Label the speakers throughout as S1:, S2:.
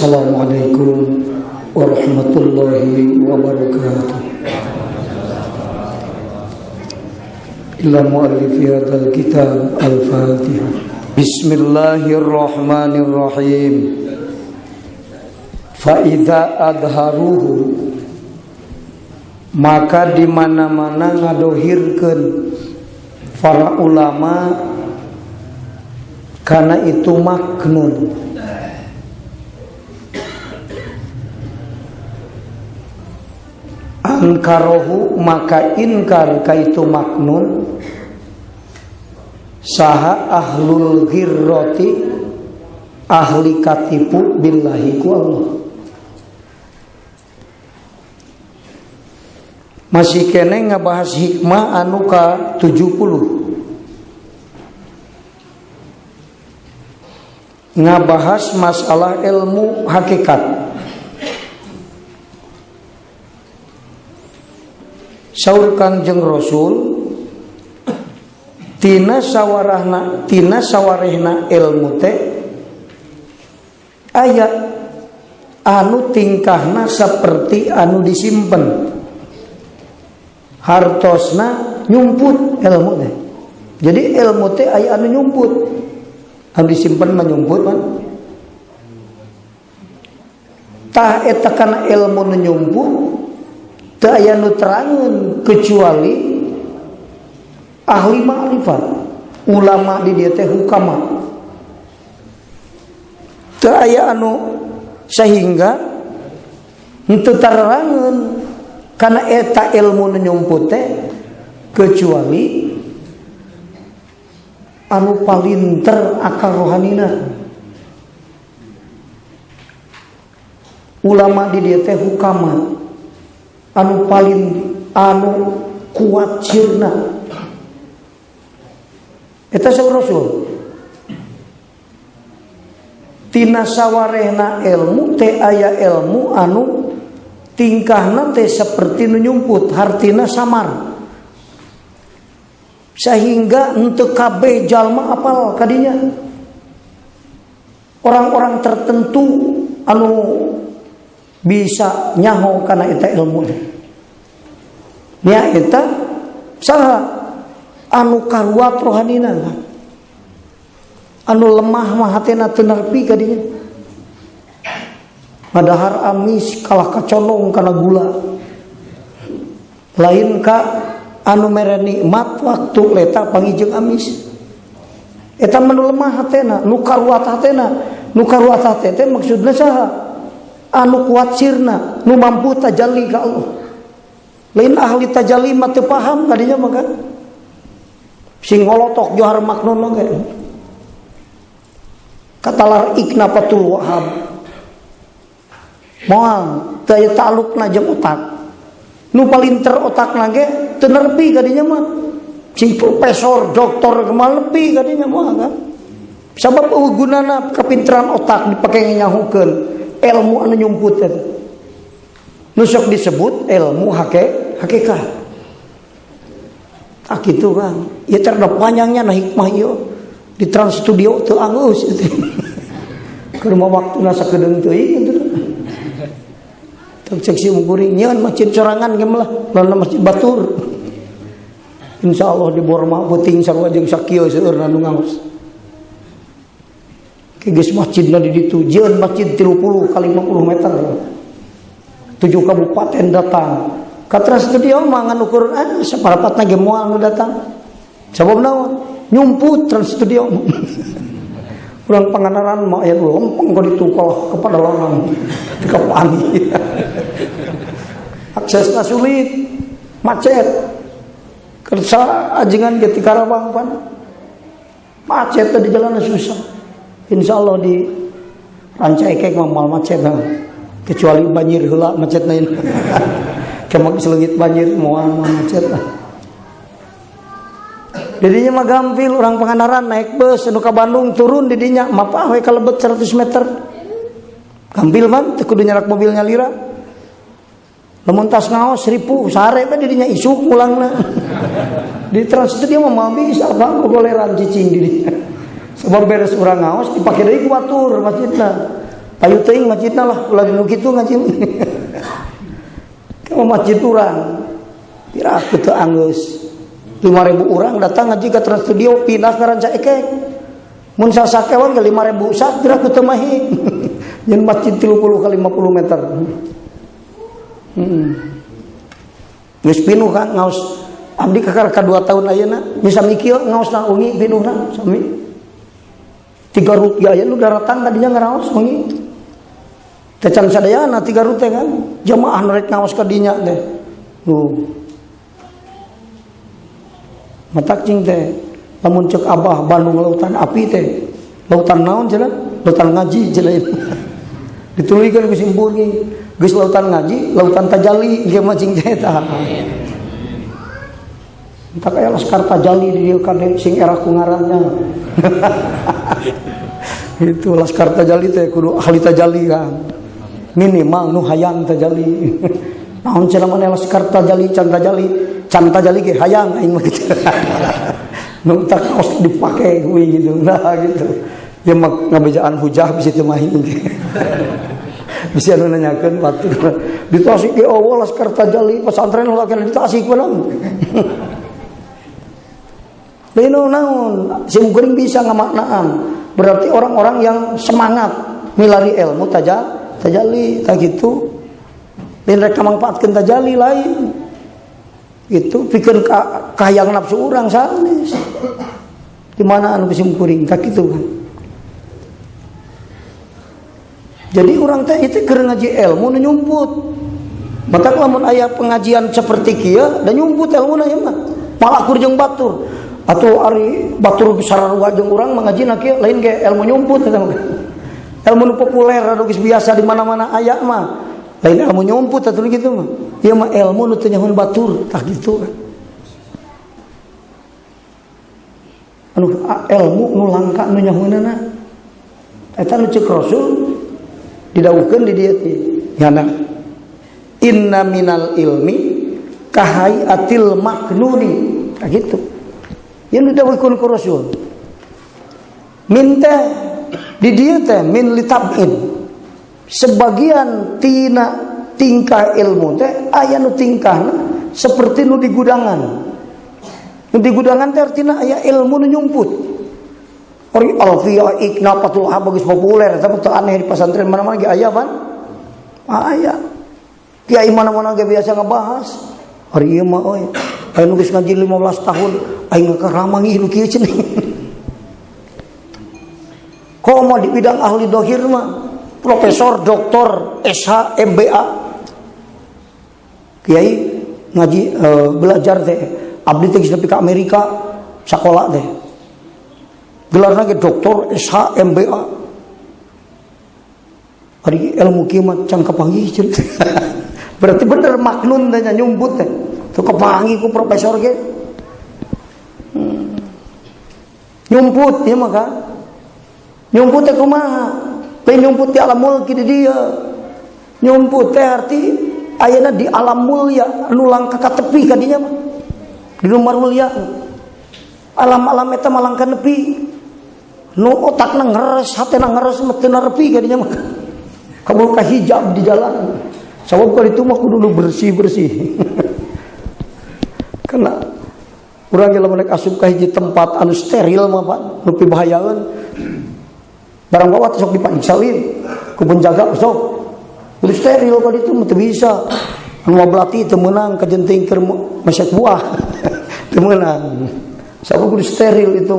S1: Assalamualaikum warahmatullahi wabarakatuh. Ila muallif hadzal kitab Al-Fatihah. Bismillahirrahmanirrahim. Fa idza adharuhu, maka di mana-mana ngadohirkeun para ulama karena itu maknun. Angkarohu, maka inkar ka itu maknun saha ahlul ghirrati, ahli katipu billahi ku Allah. Masih kene ngabahas hikmah anu ka 70, ngabahas masalah ilmu hakikat. Saur Kangjeng Rasul tina sawarahna, tina sawarehna ilmu teh aya anu tingkahna seperti anu disimpen, hartosna nyumput ilmu teh. Jadi ilmu teh aya anu nyumput, anu disimpen mah nyumput kan. Tah eta kana ilmu nu nyumput teu aya nu terangeun kecuali ahli ma'rifat, ulama di dieu teh hukama. Teu aya anu sehingga henteu tarerangeun kana eta ilmu nu nyumput teh kecuali anu palinter akal rohanina. Ulama di dieu teh hukama, anu paling anu kuat sirna. Eta saur Rasul tina sawarehna ilmu teh aya ilmu anu tingkahna teh seperti nu nyumput, hartina samar, sehingga henteu kabeh jalma apal kadinya. Orang-orang tertentu anu bisa nyaho kana eta ilmu. Nya eta saha anu karuat rohanina, anu lemah mah hatena teu nepi ka dinya. Padahal amis kalah kacondong kana gula. Lain ka anu mere nikmat waktu leta panggih amis. Eta mah nu lemah hatena, nu karuat hatena, nu karuat hate teh maksudna saha? Anu kuat sirna, nu mampu tajalli ka Allah. Lain ahli tajalli mah teu paham kadinya mah kan. Sing ngolotok johar maknun oge. Katalar ikna patul wahab. Moal teu aya talukna jeung otak. Nu palinter otakna ge teu nepi kadinya mah. Sing profesor, doktor kumaha nepi kadinya mah kan. Sabab eueuh gunana kapinteran otak dipake nyahukeun ilmu anu nyumput eta. Nu sok disebut ilmu hakikat. Tak kitu kan. Ieu teh rada panjangnya na hikmah ieu. Di Trans Studio teu anggeus itu. Keur mah waktuna sakedeung teuing kitu. Teu cek si kuring nyeun masjid sorangan ge mah lah, masjid batur. Insyaallah di Borma peuting sarua jeung sakieu seueurna nu ngaos. Geus masjidna di ditu, jeung masjid 30 kali 50 meter. 7 kabupaten datang. Ka Trans Studio mah ngan ukur saparapatna ge moal nu datang. Sabab naon? Nyumput Trans Studio. Urang Pangandaran mah aya lempeng ka ditu kalah kepada larang. Teu kapanggih. Aksesna sulit, macet. Kersa ajengan ge ti Karawang pan. Macet di jalan susah. Insya Allah di Rancaekek mah moal macet nah. Kecuali banjir heula macet lain. Kemak seleungit banjir moal macet lah. Didinya mah gampil urang Pangandaran naik bus nu ka Bandung turun didinya mapah we kalebet 100 meter. Gampil man teu kudu nyarak mobilnya lira. Lamun tas ngaos ripuh sare we didinya isuk mulangna. Di Trans Studio mah moal bisa apa gogoleran cicing didinya. Sebab beres urang ngaos dipake deui ku batur masjidna. Payu teuing masjidna lah ulah nu kitu ngaji. Ka masjid urang. Piraku teu anggeus. 5.000 orang datang ngaji ke Trans Studio pindah ke Rancaekek. Mun sasakewan ke 5.000 sak piraku teu mahi. Nyen masjid 30 kali 50 meter. Geus pinuh kan ngaos abdi kakara ka 2 tahun ayeuna bisa mikir ngaosna wengi pinuhna sami. 3 rupiah aya nu daratang tadinya ngaraos wengi. Teh can sadayana 3 rute kan jamaah nu rek ngaos ka dinya teh. Nu matak cing teh lamun ceuk Abah Bandung lautan api teh lautan naon cenah lautan ngaji cenah. Dituluykeun ku simpurgi geus lautan ngaji lautan tajali ieu mah cing teh tah. Entak aya laskar tajali di dieu kade sing era ku ngaranna. Itu laskar tajali teh kudu ahli tajali kan. Minimal nu hayang tajali. Naon cenah maneh laskar tajali can tajali, can tajali ge hayang aing mah kitu. Nu tak kaos dipake kuy gitu. Nah gitu. Ya mah ngabejaan hujah bisa teu mahi. Bisa anu nanyakeun batur. Di Tasik ge eueuh laskar tajali pesantren ulah kena di Tasik mah. Lain naon, sim kuring bisa ngamaknaan. Berarti orang-orang yang semangat milari ilmu tajali tak gitu. Lain rek mangfaatkeun tajali lain. Itu pikeun kahayang nafsu urang sanes. Di mana anu sim kuring tak gitu kan. Jadi urang teh itu keur ngaji ilmu nu nyumput. Maka lamun aya pengajian seperti kieu da nyumput ilmuna ieu mah. Malah kur jeung batur. Atau ari batur sararua jeung urang mangajina kieu lain ge ilmu nyumput eta mah. Ilmu nu populer anu geus biasa di mana-mana aya mah. Lain ilmu nyumput atuh kitu mah. Ieu mah ilmu nu teu nyahoan batur tah kitu kan. Anu ilmu nu langka nu nyahoanana. Eta nu ceuk Rasul didawuhkeun di dieu teh. Nyana inna minal ilmi kahayatil maknuni. Tah kitu. Yang didawuhkeun ku Rasul. Min teh di dieu teh min litabin. Sebagian tina tingkah ilmu teh aya nu tingkahna seperti nu di gudangan. Nu di gudangan teh artina aya ilmu nu nyumput. Ori alfiyah ikna patul bagus populer tapi teu aneh di pesantren mana-mana ge aya pan. Aya. Kiai mana-mana ge biasa ngebahas. Ari ieu mah euy, aya nu geus ngaji 15 tahun aing ngakaramang nu kieu cenah. Komo di bidang ahli dohir mah profesor, doktor, SH, MBA. Kiai ngaji belajar teh abdi teh geus nepi ka Amerika sakola teh. Gelarna ge doktor, SH, MBA. Ari ilmu kieu mah can kapanggih cenah. Berarti bener maknun teh nya nyumput teh. Teu kapanggih ku profesor ge. Nyumput ieu mah kan. Nyumput teh kumaha? Lain nyumput di alam mulki di dieu. Nyumput teh arti ayeuna di alam mulia anu langka ka tepi ka dinya mah. Di lumar mulia. Alam-alam eta mah langka nepi. Nu otakna ngeres, hatena ngeres mah teu nepi ka dinya mah. Kabul ka hijab di jalan. Sabab ka ditu mah kudu nu bersih-bersih. Karena urang ge lamun rek asup ka hiji tempat anu steril mah Pak, nu pibahayaeun. Barang bawa sok dipansalin ku penjaga sok. Kudu steril ka ditu mah teu bisa. Anu belati teu meunang kajenting keur masak buah. Teu meunang. Sabab kudu steril itu.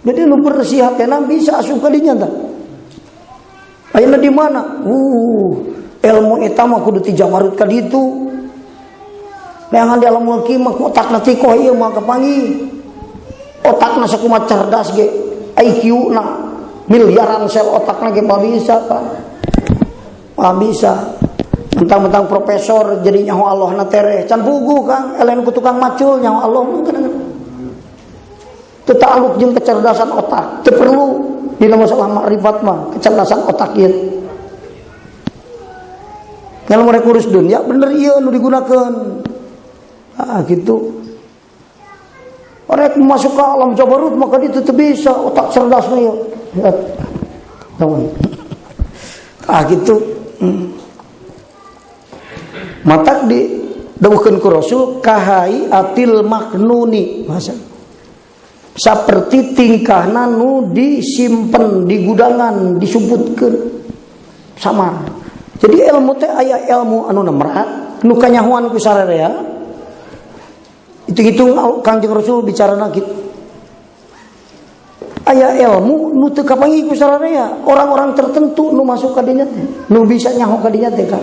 S1: Jadi nu bersih hatena bisa asup ka dinya tah. Ayeuna di mana? Ilmu eta mah kudu ti jamarut ka ditu. Neangan di alam mulki mah otakna tikoh ieu mah kapanggih. Otakna sakumaha cerdas ge, IQ na miliaran sel otakna ge moal bisa, Pak. Moal bisa. Mentang-mentang profesor jadi nyaho Allah na tereh. Can puguh Kang, elen ku tukang macul nyaho Allah mah kadang. Teu ta'aluk jeung kecerdasan otak. Teu perlu dina masalah makrifat mah kecerdasan otak ieu. Kalau mereka urus dunia bener ieu nu digunakeun. Ah gitu. Orang masuk ke alam jabarut maka dia tetap bisa otak cerdasnya ya. Naon? Ah gitu. Matak di dawuhkeun ku Rasul kahai atil maknuni bahasa. Saperti tingkahna nu disimpen di gudangan, disumputkeun samar. Jadi ilmu teh aya ilmu anu nemrat, nu kanyahoan ku sararea. Hitung-hitung Kangjeng Rasul bicarana kitu. Aya ilmu nu teu kapanggih ku sararea, orang-orang tertentu nu masuk ka dinya teh, nu bisa nyaho ka dinya teh ka.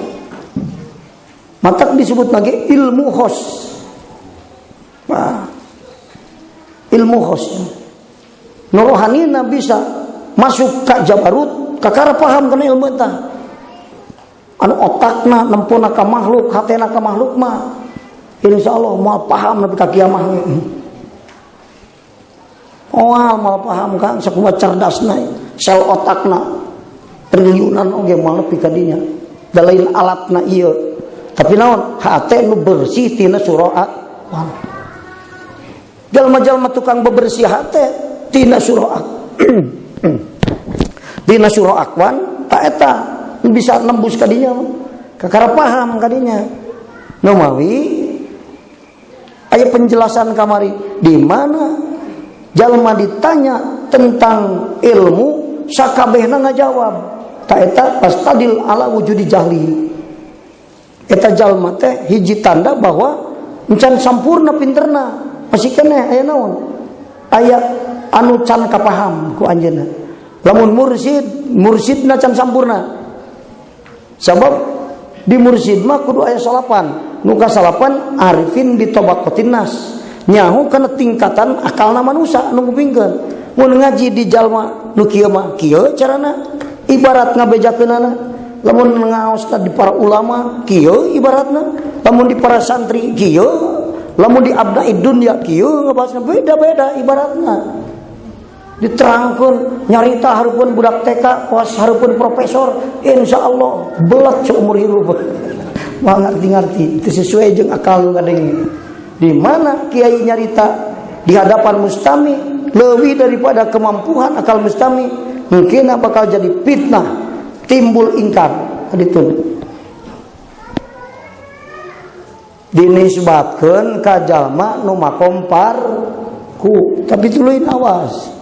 S1: Matak disebut lagi ilmu khos. Wah, ilmu khos. Nu rohanina bisa masuk ka jabarut, kakara paham kana ilmu eta. Anu otakna nempona ka makhluk, hatena ka makhluk mah insyaallah moal paham nepi ka kiamah ge. Moal moal paham Kang, sakumaha cerdasna sel otakna triliunan oge moal nepi ka dinya. Da lain alatna ieu. Tapi naon? Hate nu bersih tina surah. Jalma-jalma tukang bebersih hate tina surah. Tina surah akwan tak eta bisa nembus ka dinya. Kakara paham ka dinya. Nu mawi aya penjelasan kamari di mana jalma ditanya tentang ilmu sakabehna ngajawab. Ta eta pastadil ala wujudi jahli. Eta jalma teh hiji tanda bahwa encan sampurna pinterna, masih keneh aya naon? Aya anu can kapaham ku anjeunna. Lamun mursid, mursidna can sampurna. Sabab di mursid mah kudu aya salapan. Nu kasalapan arifin bi tabaqatin nas. Nyaho kana tingkatan akalna manusia anu ngupingkeun. Mun ngaji di jalma nu kieu mah kieu carana, ibarat ngabejakeunana. Lamun ngaos di para ulama kieu ibaratna, lamun di para santri kieu, lamun di abnaid dunya kieu ngabahasna beda-beda ibaratna. Diterangkeun nyarita hareupeun budak TK kawas hareupeun profesor, insyaallah belet seumur hidup. Moal ngarti-ngarti, itu sesuai jeung akal nu ngadenge. Di mana kiai nyarita di hadapan mustami leuwih daripada kemampuan akal mustami, mungkin bakal jadi fitnah, timbul ingkar. Aditu dinisbatkeun ka jalma nu makompar ku, tapi tuluy awas.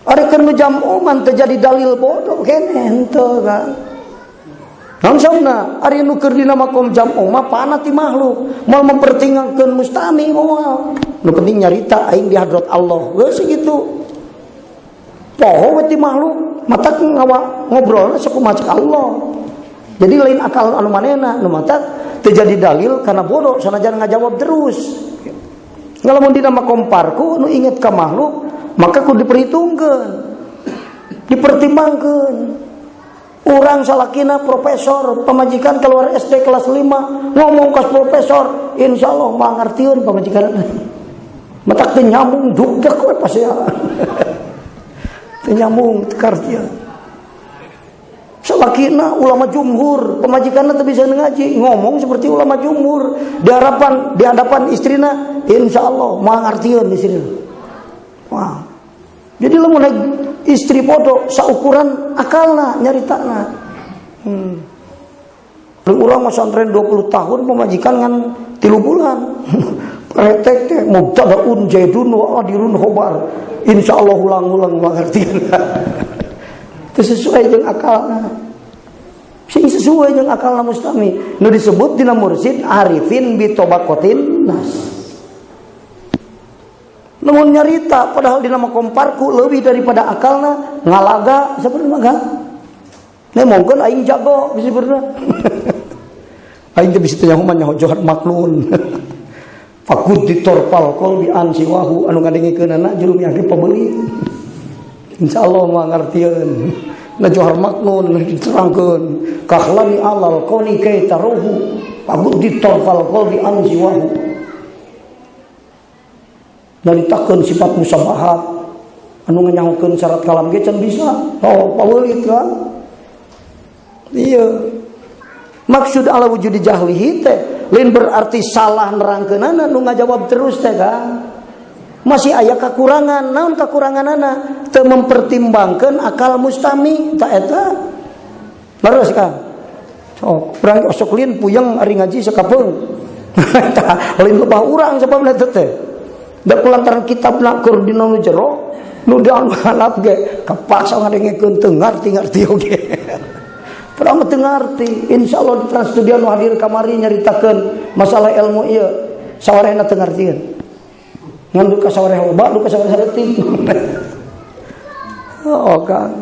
S1: Ari keur nu jamuman teu jadi dalil bodoh keneh henteu kan. Naon sabna? Ari nu keur dina makom jamu mah pana ti makhluk, moal mempertinggalkeun mustami moal. Nu penting nyarita aing di hadrat Allah. Geus sakitu. Poho we ti makhluk, matak ngawa ngobrolna sakumaha cek Allah. Jadi lain akal anu manehna, nu matak teu jadi dalil karena bodoh sanajan ngajawab terus. Ngalamun dina makom parku nu inget ka makhluk, maka kudu diperhitungkeun, dipertimbangkeun. Urang salakina profesor, pamajikan keluar SD kelas 5, ngomong ka profesor, insyaallah mah ngartieun pamajikan. Matak teu nyambung dugdeg we pasti. Teu nyambung teu kartieun. Salakina ulama jumhur, pamajikanna teu bisa ngaji, ngomong seperti ulama jumhur. Di hadapan istrina, insyaallah mah ngartieun istrina. Wah. Jadi lamun istri podo saukuran akalna nyaritana. Urang masantren 20 tahun pemajikan ngan 3 bulan. Retek teh mubtadaun jaidun wa adirun khobar. Insyaallah ulang-ulang ngartieun. Itu sesuai jeung akalna. Sing sesuai jeung akalna mustami. Nu disebut dina mursid arifin bi tabaqatin nas. Namun nyarita padahal dina makom parku lebih daripada akalna ngalaga seperti mah kan. Nih mungkin aing jago bisa bener. Aing teh bisa tanya nyaho johar maknun. Fakud ditorpal qalbi an siwahu anu ngadengikeunana juru yakin pabeulit. Insyaallah mah ngartieun. Na johar maknun diterangkeun kahlani alal qoni kai taruhu fakud ditorpal qalbi an siwahu. Nyaritakeun sifat musabahat anu nganyahokeun syarat kalam ge can bisa. Oh, paweulit kan. Iya. Maksud ala wujudi jahlihi teh lain berarti salah nerangkeunana nu ngajawab terus teh kan. Masih aya kakurangan, naon kakuranganana? Teu mempertimbangkeun akal mustami ta eta. Leres kan? Sok urang osok lin puyeng ari ngaji sakapeung. Tah lain lebah urang sababna teh. Da kulantaran kitabna keur dina nu jero, nu dianggap ge kapaksa ngadengekeun teu ngarti-ngarti oge. Padahal mah teu ngarti. Insyaallah di Trans Studio nu hadir kamari nyaritakeun masalah ilmu ieu. Sawarehna teu ngartieun. Ngan duka sawareh loba, duka sawareh saeutik. Oh kan.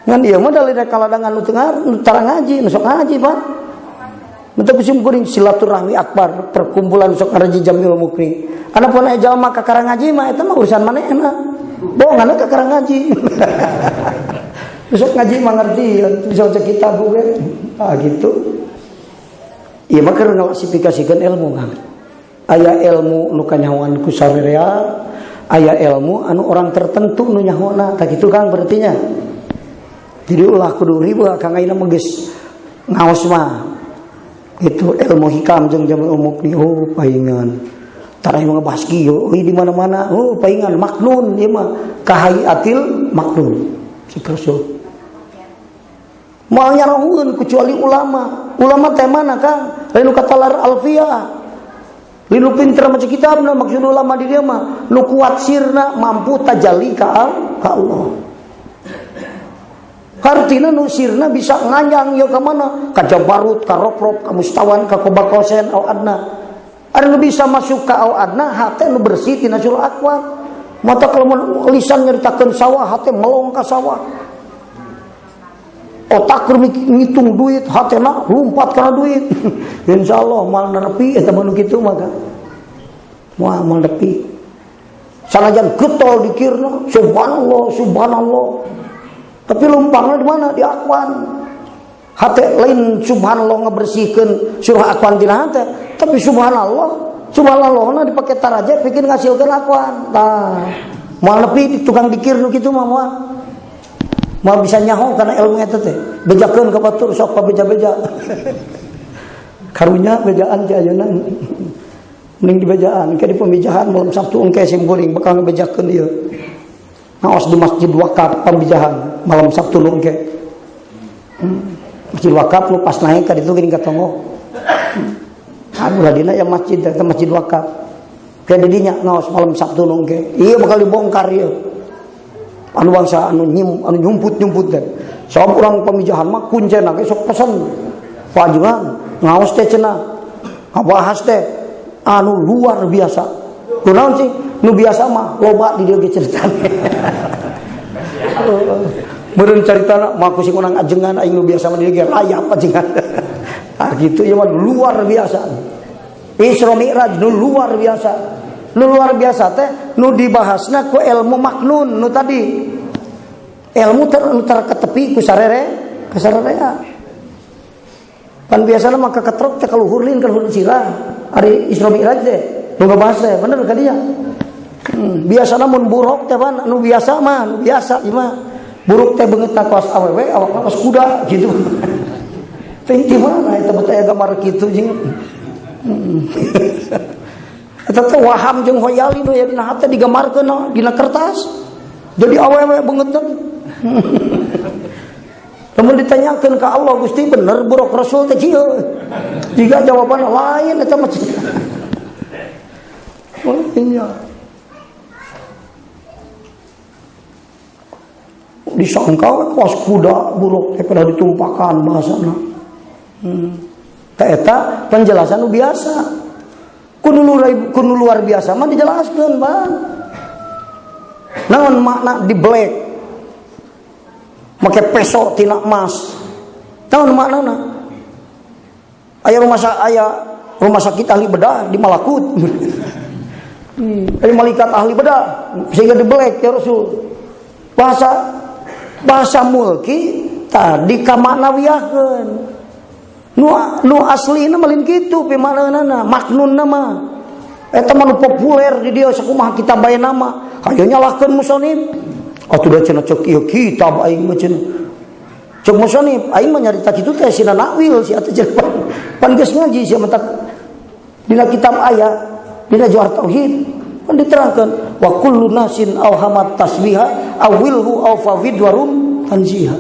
S1: Ngan ieu mah da kaladangan nu teu nu tara ngaji, nu sok ngaji, Pak. Mentak kusim kuring silaturahmi akbar, perkumpulan sok ngaji Jamil Mukri. Anapun aya jalma kakara ngaji mah eta mah urusan manehna. Bohongan kakara ngaji. Besok ngaji mah ngerti, bisa baca kitab oge. Ah gitu. Ieu mah keur ngaklasifikasikeun ilmu kan. Aya ilmu nu kanyahoan ku sarerea, aya ilmu anu orang tertentu nu nyahona, tah kitu Kang berartinya. Jadi ulah kudu riweuh Kang ayeuna mah geus ngaos mah. Itu ilmu hikam jeung Jamil Mukri, oh paingan. Tara yang ngebahas kieu, oh di mana-mana, oh paingan maknun ieu mah kahayatil maknun. Si Rasul. Moal nyarahueun kecuali ulama. Ulama teh mana Kang? Lain nu katalar alfiah. Lain nu pinter maca kitabna, maksud ulama di dieu mah nu kuat sirna mampu tajalli ka Allah. Artinya nu sirna bisa nganyang ya ke mana? Ka Jabarut, ka Roprop, ka Mustawan, ka Kobakosen, au adna. Ada nu bisa masuk ka au adna, hate nu bersih tina surah akwat. Mata kalau mun lisan nyaritakeun sawah, hate melong ka sawah. Otak keur ngitung duit, hatena lumpat kana duit. Insyaallah moal nepi eta mah nu kitu mah kan. Moal moal nepi. Sanajan getol dikirna, subhanallah, subhanallah. Tapi lumpangnya di mana? Di akwan. Hate lain subhanallah ngebersihkeun surah akwan tina hate, tapi subhanallah, subhanallah na dipake taraje bikin ngasilkeun akwan. Tah, moal nepi di tukang dikir nu kitu mah moal. Moal bisa nyaho kana ilmu eta teh. Bejakeun ka batur sok pabeja-beja. Karunya bejaan ti ayeuna. Mending di bejaan, ke di pemijahan malam Sabtu engke sim kuring bakal ngebejakeun ieu. Ngaos di Masjid Wakaf pamijahan malam Sabtu nu engke. Masjid Wakaf nu pas naik ka ditu geuning ka tonggoh. Aduh ladina ya masjid eta Masjid Wakaf. Ke di dinya ngaos malam Sabtu nu engke. Ieu bakal dibongkar ieu. Anu bangsa anu nyim anu nyumput-nyumput teh. Sabab urang pamijahan mah kuncena ge sok pesen. Pajengan ngaos teh cenah. Ngabahas teh anu luar biasa. Kunaon sih? Nu biasa mah loba di dieu ge ceritana. Meureun caritana mah ku sing urang ajengan aing nu biasa mah di dieu ge rayap ajengan. Ah gitu ieu mah luar biasa. Isra Mi'raj nu luar biasa. Nu luar biasa teh nu dibahasna ku ilmu maknun nu tadi. Ilmu nu terketepi ku sarere, ku sarerea. Pan biasana mah kaketrok teh kaluhur lin kaluhur sirah. Ari Isra Mi'raj teh nu ngabahas teh bener ka dia. Biasana mun buruk teh pan nu biasa mah, nu biasa ieu mah. Buruk teh beungeutna kawas awewe, awakna kawas kuda gitu. Teh di mana eta teh aya gambar kitu jeung. Eta teh waham jeung hoyali nu aya dina hate digambarkeun dina kertas. Jadi awewe beungeutna. Lamun ditanyakeun ka Allah Gusti bener buruk Rasul teh kieu. Jika jawaban lain eta mah. Oh iya. Disangka kawas kuda buruk teh pada ditumpakan bahasana. Tah eta penjelasan nu biasa. Kudu luar biasa mah dijelaskeun, Bang. Naon makna di black? Make peso tina emas. Naon maknana? Aya rumah sakit ahli bedah di Malakut. Aya malaikat ahli bedah sehingga di black ya Rasul. Bahasa mulki tadi kamaknawiyahkeun. Nu aslina mah lain kitu pimaknana, maknunna mah. Eta mah nu populer di dieu sakumaha kita bae nama. Hayo nyalahkeun musonib. Atuh da cenah cek ieu kitab aing mah cenah. Cek musonib aing mah nyarita kitu teh sina nakwil si atuh cenah. Pan geus ngaji sia mah dina kitab aya dina Jauhar Tauhid kan diterangkan Wa kullu nasin awhamat tasbiha awilhu aw fawid warum tanziha.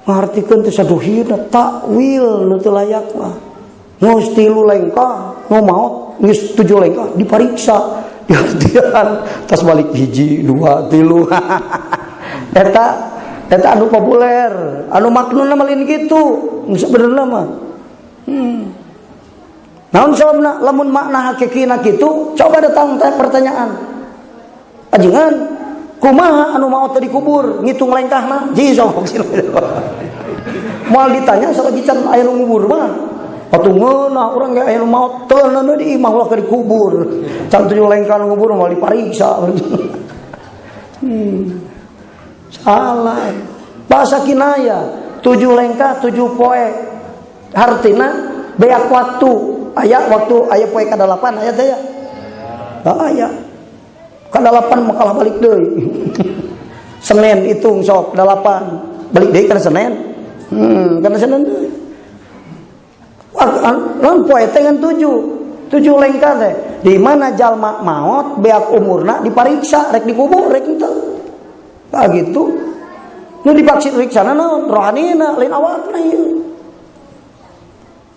S1: Ngartikeun teh saduhina takwil nu teu layak mah. Geus 3 lengkah nu maot geus 7 lengkah dipariksa diartian tas balik 1 2 3. Eta eta anu populer, anu maknunna mah lain kitu, sebenarnya mah. Naon sababna lamun makna hakikina kitu, coba datang teh pertanyaan. Ajengan kumaha anu maot teh dikubur ngitung lengkahna? Ji sok. Moal ditanya salagi can aya nu ngubur mah. Atuh ngeunah urang ge aya nu maot teu neuneuh di imah ulah ke dikubur. Can 7 lengkah nu ngubur moal dipariksa. Salah. Bahasa kinaya 7 lengkah 7 poe. Hartina beak waktu. Aya waktu aya poe ka-8 aya teh ya. Aya. Ka-8 makalah balik deui. Senin hitung sok 8. Balik deui kana Senin. Kana Senin deui. Naon poe teh ngan 7. 7 lengkah teh. Di mana jalma maot beak umurna dipariksa rek dikubur rek henteu. Nah gitu. Nu dipaksa riksana naon? Rohanina lain awakna ieu.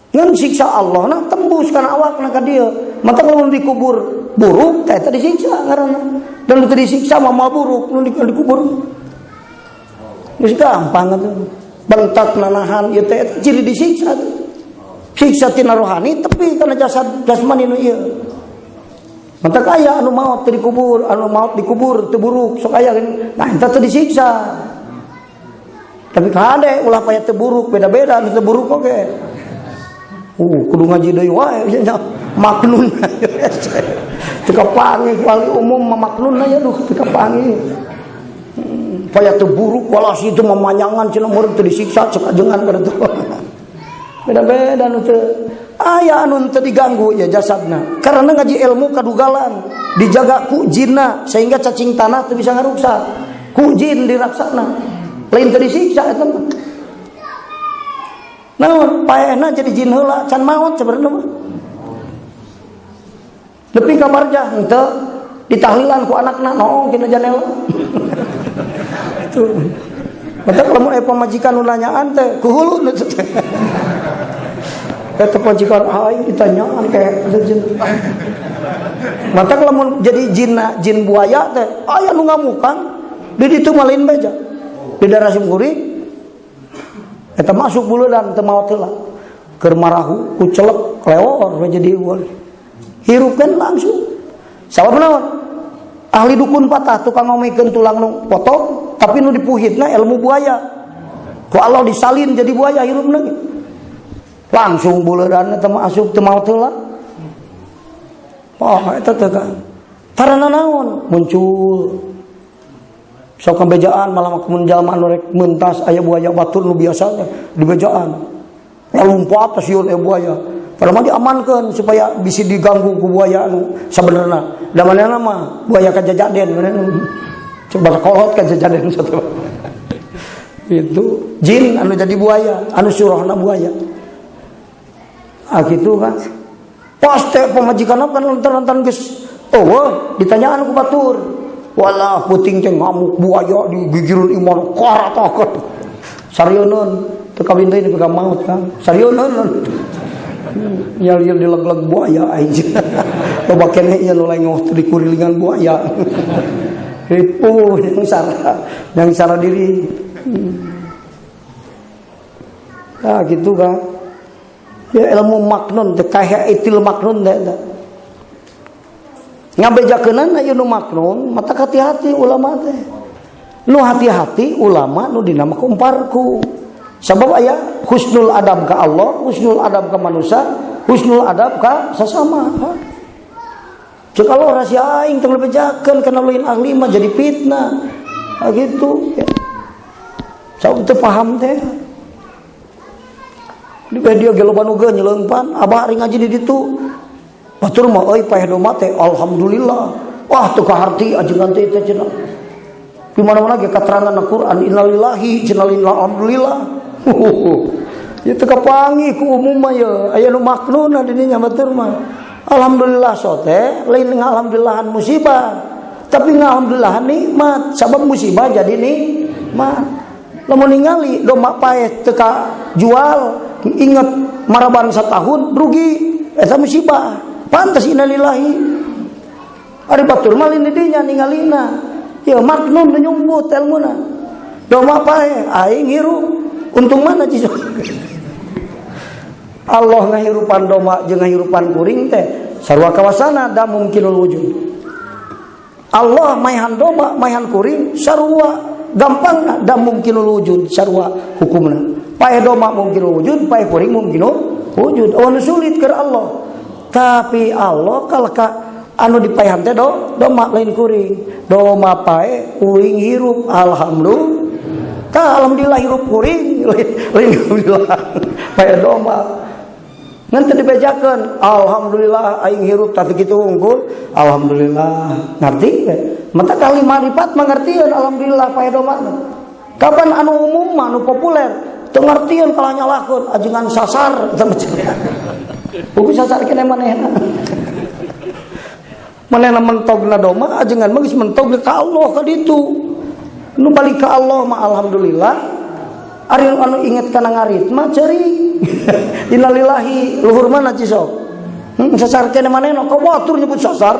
S1: Ngan siksa Allah na tembus kana awakna ka dieu. Mata kalau dikubur buruk teh eta disiksa ngaranna. Dan nu teu disiksa mah moal buruk nu dikubur. Geus gampang atuh. Bentak nanahan ieu teh ciri disiksa tuh. Siksa tina rohani tepi kana jasad jasmani nu ieu. Mata kaya anu maot teu dikubur, anu maot dikubur teu buruk sok aya geuning. Nah eta teu disiksa. Tapi kade ulah paya teu buruk, beda-beda anu teu buruk oge. Kudu ngaji deui wae nya maknun. Teu kapanggih wali umum mah maknun aya duh teu kapanggih. Paya teu buruk walasi itu memanyangan cenah murid teu disiksa cek ajengan pada tuh. Beda-beda anu teu aya anu teu diganggu ya jasadna. Karena ngaji ilmu kadugalan, dijaga ku jinna sehingga cacing tanah teu bisa ngaruksak. Ku jin diraksana. Lain teu disiksa eta mah. Naon paehna jadi jin heula can maot sebenarnya mah. Nepi ka barjah henteu ditahlilan ku anakna noong tina janela. Itu. Mata kalau mau pamajikan nu nanyaan teh kuhulu nu teh. Eta pamajikan aing ditanyaan kayak jin. Mata kalau mau jadi jinna jin buaya teh aya nu ngamukan di ditu mah lain beja. Di daerah Simkuring eta masuk buludan teu maot heula. Keur marahu ku celek lewor we jadi boleh. Hirup kan langsung. Sabab naon? Ahli dukun patah tukang ngomongkeun tulang nu potong tapi nu dipuhitna ilmu buaya. Ku Allah disalin jadi buaya hirupna. Langsung buludan eta mah asup teu maot heula. Oh, eta teh kan. Tarana naon? Muncul. Sok kabejaan malah mun jalma anu rek mentas aya buaya batur nu biasa teh di bejaan. Lalumpat sieun aya buaya. Padahal mah diamankeun supaya bisi diganggu ku buaya anu sabenerna. Da manehna mah buaya kajajaden manehna. Coba kolot kajajaden satu. Itu jin anu jadi buaya, anu surahna buaya. Ah gitu kan. Pas teh pamajikan kan lantaran geus eueuh ditanyaan ku batur. Walah puting teh ngamuk buaya digigirun iman karatakeun. Sarieun teu kawin deui nepi ka maut kan. Sarieun. Yal-yal dileg-leg buaya aing. Loba keneh ieu nu lengoh teh dikurilingan buaya. Ripuh yang sara diri. Nah gitu kan. Ya ilmu maknun teh kaya itil maknun teh. Ngabejakeunana ieu nu maknun mata hati-hati ulama teh. Nu hati-hati ulama nu dinama kumparku. Sabab aya husnul adab ka Allah, husnul adab ka manusia, husnul adab ka sesama. Cek Allah rahasia aing tong bejakeun kana lain ahli mah jadi fitnah. Nah, gitu ya. Sabab teu paham teh. Di media ge loba nu ge nyeleungpan, abah ari ngaji di ditu. Batur mah euy paeh domba teh alhamdulillah. Wah teu kaharti ajengan teh teh cenah. Di mana-mana ge katerangan Al-Qur'an innalillahi cenah alhamdulillah. Ya teu kapanggih ku umum mah ya aya nu maknuna di dinya batur mah. Alhamdulillah sote lain alhamdulillahan musibah, tapi alhamdulillahan nikmat. Sabab musibah jadi nikmat. Lamun ningali domba paeh teu jual, inget maraban setahun rugi, eta musibah. Pantas innalillahi. Ari batur mah lain dinya ningalina. Ya maknun nu nyumput ilmuna. Domba paeh aing hirup, untung mana cisok. Allah ngahirupan domba jeung ngahirupan kuring teh sarua kawasana da mungkinul wujud. Allah maehan domba, maehan kuring sarua gampangna da mungkinul wujud, sarua hukumna. Paeh domba mungkinul wujud, paeh kuring mungkinul wujud. Oh, nu sulit keur Allah. Tapi Allah kalau ka anu dipaehan teh domba lain kuring. Domba paeh kuring hirup, alhamdulillah. Tah alhamdulillah hirup kuring, lain alhamdulillah paeh domba. Ngan teu dibejakeun, alhamdulillah aing hirup tapi kitu unggul, alhamdulillah. Ngerti we? Mata kali marifat mengertieun alhamdulillah paeh domba. Kapan anu umum mah anu populer teu ngertieun kalah nyalahkeun ajengan sasar eta mah. Buku sasar kene manehna. Manehna mentogna domba ajengan mah geus mentog ka Allah ka ditu. Nu balik ka Allah mah alhamdulillah. Ari anu inget kana ngarit mah ceurik. Innalillahi luhur mana cisok. Sasar kene manehna ka batur nyebut sasar.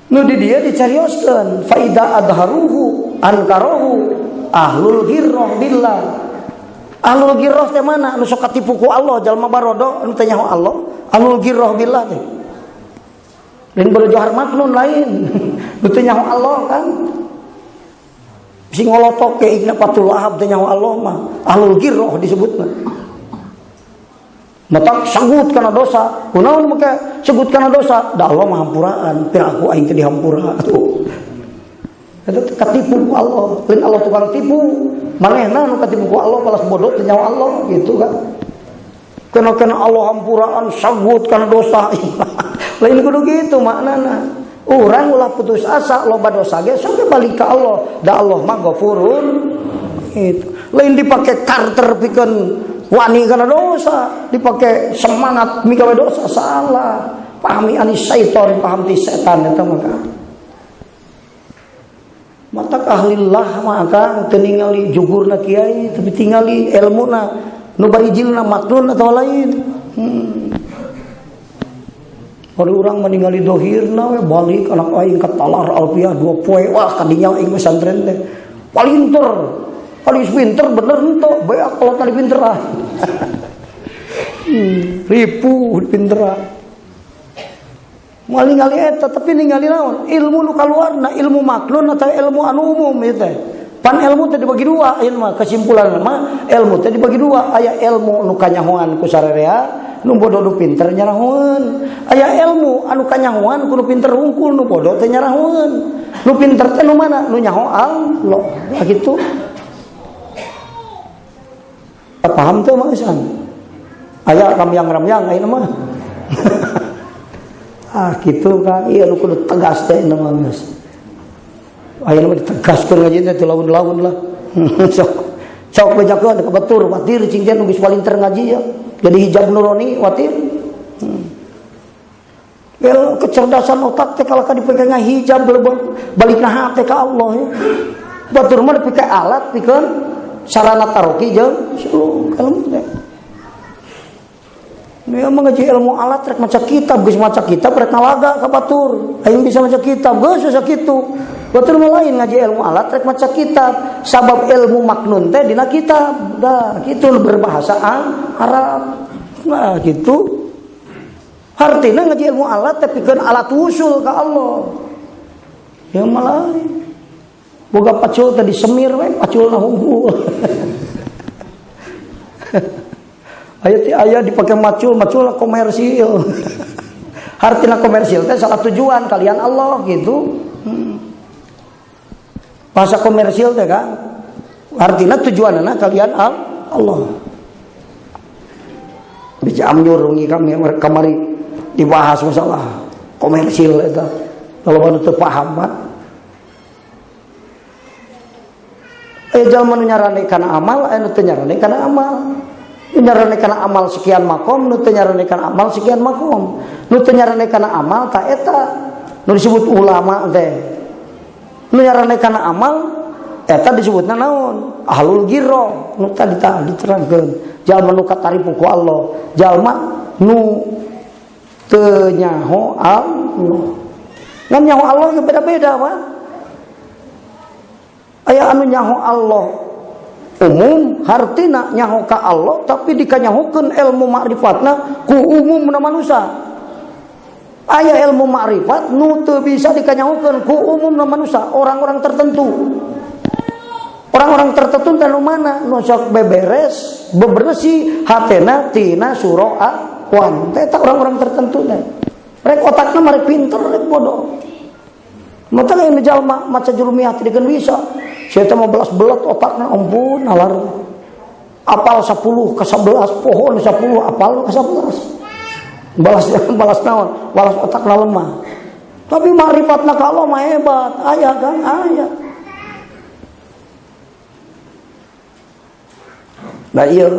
S1: Nu di dia dicarioskeun faida adharuhu ankarohu ahlul ghirrah billah. Ahlul ghirrah teh mana? Anu sok katipu ku Allah, jalma barodo anu teh nyaho Allah. Ahlul ghirrah billah teh. Lain baru johar maknun lain. Nu teh nyaho Allah kan. Sing ngolotok ke ikna patul lahab teh nyaho Allah mah. Ahlul ghirrah disebutna. Matak sagut kana dosa. Kunaon make segut kana dosa? Da Allah mah hampuraan. Piraku aing teh dihampura atuh. Eta katipu ku Allah. Lain Allah tukang tipu. Manehna nu katipu ku Allah balas bodoh teh nyaho Allah gitu kan. Kena-kena Allah hampuraan sagut kana dosa. Lain kudu gitu maknana. Urang ulah putus asa loba dosa ge sok balik ka Allah. Da Allah mah Ghafurun. Itu. Lain dipake karakter pikeun wani kana dosa, dipake semangat migawe dosa salah. Pahami anis syaiton, paham ti setan eta mah. Matak ahlillah mah akang teu ningali jugurna kiai tapi tingali ilmuna nu barijilna maknun atau lain. Kalau orang meninggali dohirna we balik anak aing ke talar alfiah 2 poe wah kadinya aing pesantren teh palinter paling pinter bener henteu beak kalau tadi pinter ah. Ripu pinter ah. Moal ningali eta tapi ningali naon ilmu nu kaluarna ilmu maknun atau ilmu anu umum ieu teh. Pan ilmu teh dibagi dua ieu mah kesimpulan mah ilmu teh dibagi dua, aya ilmu nu kanyahoan ku sararea nu bodoh nu pinter nyarahoeun, aya ilmu anu kanyahoan ku nu pinter hungkul nu bodoh teh nyarahoeun. Nu pinter teh nu mana? Nu nyaho Allah. Nah, gitu. Paham teh mah geus. Aya ramyang-ramyang ayeuna mah. Ah gitu kan, iya nu kudu tegas teh mah geus. Ayeuna mah ditegaskeun ngaji teh laun-laun lah. Sok sok bejakeun ka batur watir cing teh nu geus palinter ngaji ya. Jadi hijab nurani watir. El kecerdasan otak teh kalau dipake ngahijab balikna hate ka Allah ya. Batur mah dipake alat pikeun sarana taroki jeung suluk ilmu teh. Dia mengaji ilmu alat rek maca kitab, geus maca kitab rek ngalaga ka batur. Aing bisa maca kitab, geus bisa kitu. Batur mah lain ngaji ilmu alat rek maca kitab, sabab ilmu maknun teh dina kitab. Dah kitu berbahasa Arab. Nah gitu. Artinya ngaji ilmu alat teh pikeun alat wusul ka Allah. Ya malah boga pacul teh disemir we paculna hungkul. Aya ti aya dipake macul, macul komersil. Hartina komersil teh salah tujuan kalian Allah gitu. Bahasa komersil teh kan artinya tujuanna kalian Allah. Bisa amnyur rungi kami kamari dibahas masalah komersil eta. Kalau anu teu paham mah. Aya jalma nu nyarane kana amal, aya nu teu nyarane kana amal. Nyarane kana amal sekian makom, nu teu nyarane kana amal sekian makom. Nu teu nyarane kana amal ta eta nu disebut ulama teh. Nu nyarane kana amal eta disebutna naon? Ahlul ghirra. Nu tadi tah diterangkeun. Jalma nu kataripu ku Allah, jalma nu teu nyaho Allah. Ngan nyaho Allah ge beda-beda, Pak. Aya anu nyaho Allah umum hartina nyaho ka Allah tapi dikanyahokeun ilmu ma'rifatna ku umumna manusia. Aya ilmu ma'rifat nu teu bisa dikanyahokeun ku umumna manusia, orang-orang tertentu. Orang-orang tertentu teh nu mana? Nu sok beberes, bebersih hatena tina surah Aqwan. Teh eta orang-orang tertentu teh. Rek otakna mah rek pinter rek bodoh. Mata aya jalma maca jurumiyah teu dikeun bisa. Saya teh mah belas belet otakna ampun nalar. Apal 10 ke 11 pohon 10 apal ke 11. Balas balas naon? Balas otakna lemah. Tapi ma'rifatna ka Allah mah hebat. Aya kan? Aya. Nah iya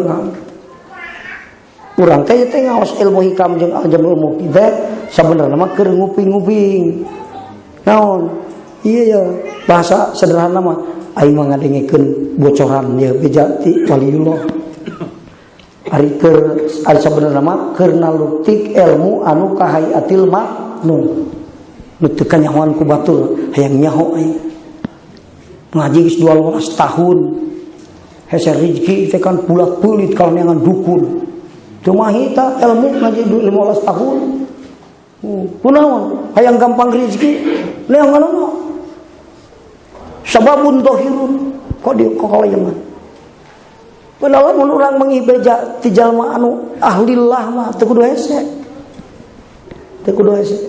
S1: urang teh teh ngaos ilmu hikam jeung aljamul mufid teh sabenerna mah keur nguping-nguping. Naon? Iya ya, bahasa sederhana mah aing mah ngadengekeun bocoran ya beja ti waliullah. Ari keur ari sabenerna mah keur nalutik ilmu anu kahayatil maknun. Nu teu kanyahoan ku batur hayang nyaho aing. Ngaji geus 12 tahun. Hese rezeki teh kan bulat-bulit kalau neangan dukun. Teu mahi ta ilmu ngaji 15 tahun. Kunaon? Hayang gampang rezeki neangan ono. Sababun dohirun kok di kokolayangan. Padahal mun urang mengibeja ti jalma anu ahlillah mah teu kudu hese. Teu kudu hese.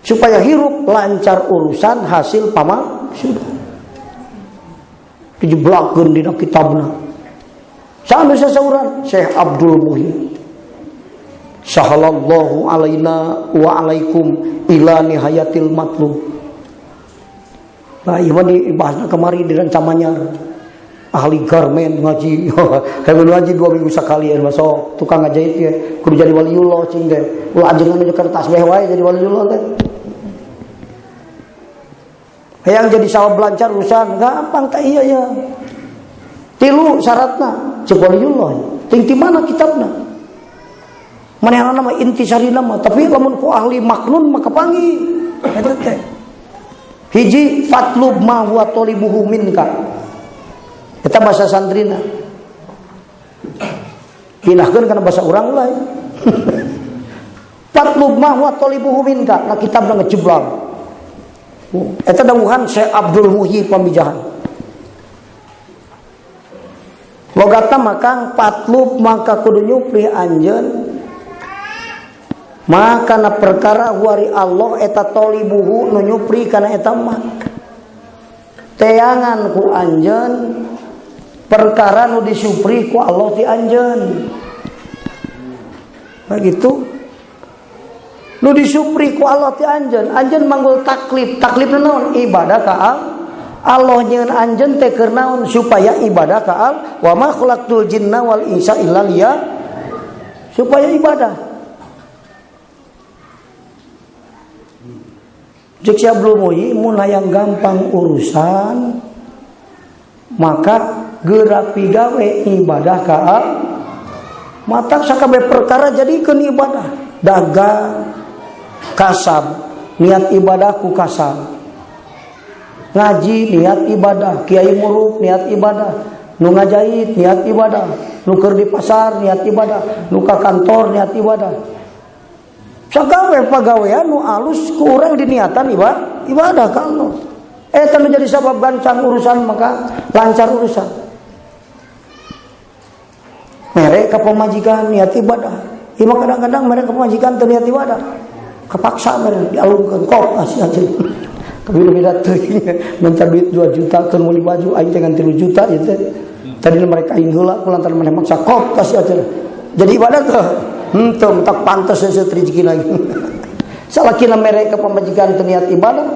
S1: Supaya hirup lancar urusan hasil pama sudah. Dijeblakeun dina kitabna. Saha sasauran Syekh Abdul Muhyi. Sahalallahu alaina wa alaikum ila nihayatil matlub. Nah, ieu mah dibahasna kamari di Rancamanyar. Ahli garmen ngaji. Hewan ngaji 2 minggu sekali ya masuk tukang ngajahit ya kudu jadi waliullah cing teh. Ulah ajengan aja tasbih wae jadi waliullah teh. Hayang jadi sawab lancar urusan gampang tak iya ya. Tilu syaratna cek waliullah. Ting di mana kitabna? Manehna mah intisarina mah tapi lamun ku ahli maknun maka panggih eta teh. Hiji fatlub ma huwa talibuhu minka. Eta bahasa santrina. Pinahkeun kana bahasa urang ulah. Fatlub ma huwa talibuhu minka. Na kitabna ngejeblang. Eta dawuhan Syekh Abdul Muhyi Pamijahan. Logatna maka patlub maka kudu nyupri anjeun maka na perkara wari Allah eta tolibuhu nu nyupri kana eta mah. Teangan ku anjeun perkara nu disupri ku Allah ti anjeun. Begitu. Nu disupri ku Allah ti anjeun, anjeun manggul taklif, taklif naon? Ibadah ka Allah nyeun anjeun teh keur naon? Supaya ibadah ka Allah. Wa ma khalaqtul jinna wal insa illa liya, supaya ibadah. Cek si Abdul Muhyi mun hayang gampang urusan maka geura pigawe ibadah ka Allah. Matak sakabeh perkara jadikeun ibadah. Dagang kasab, niat ibadahku kasab. Ngaji niat ibadah, kiai muruk niat ibadah, nu ngajahit niat ibadah, nu keur di pasar niat ibadah, nu ka kantor niat ibadah. Sagawe pagawean nu alus ku urang diniatan ibadah ka Allah. Eta nu jadi sabab gancang urusan maka lancar urusan. Mere ka pamajikan niat ibadah. Ieu kadang-kadang mere ka pamajikan teu niat ibadah. Kepaksa mere dialungkeun kok asih aja. Kabila-bila teuing minta duit 2 juta keur meuli baju aing teh ngan 3 juta ieu teh. Tadi mereka aing heula kulantaran maneh maksa kop kasih aja. Jadi ibadah teh henteu tak pantes seuseuh rezeki lagi. Salakina mere ka pamajikan teu niat ibadah.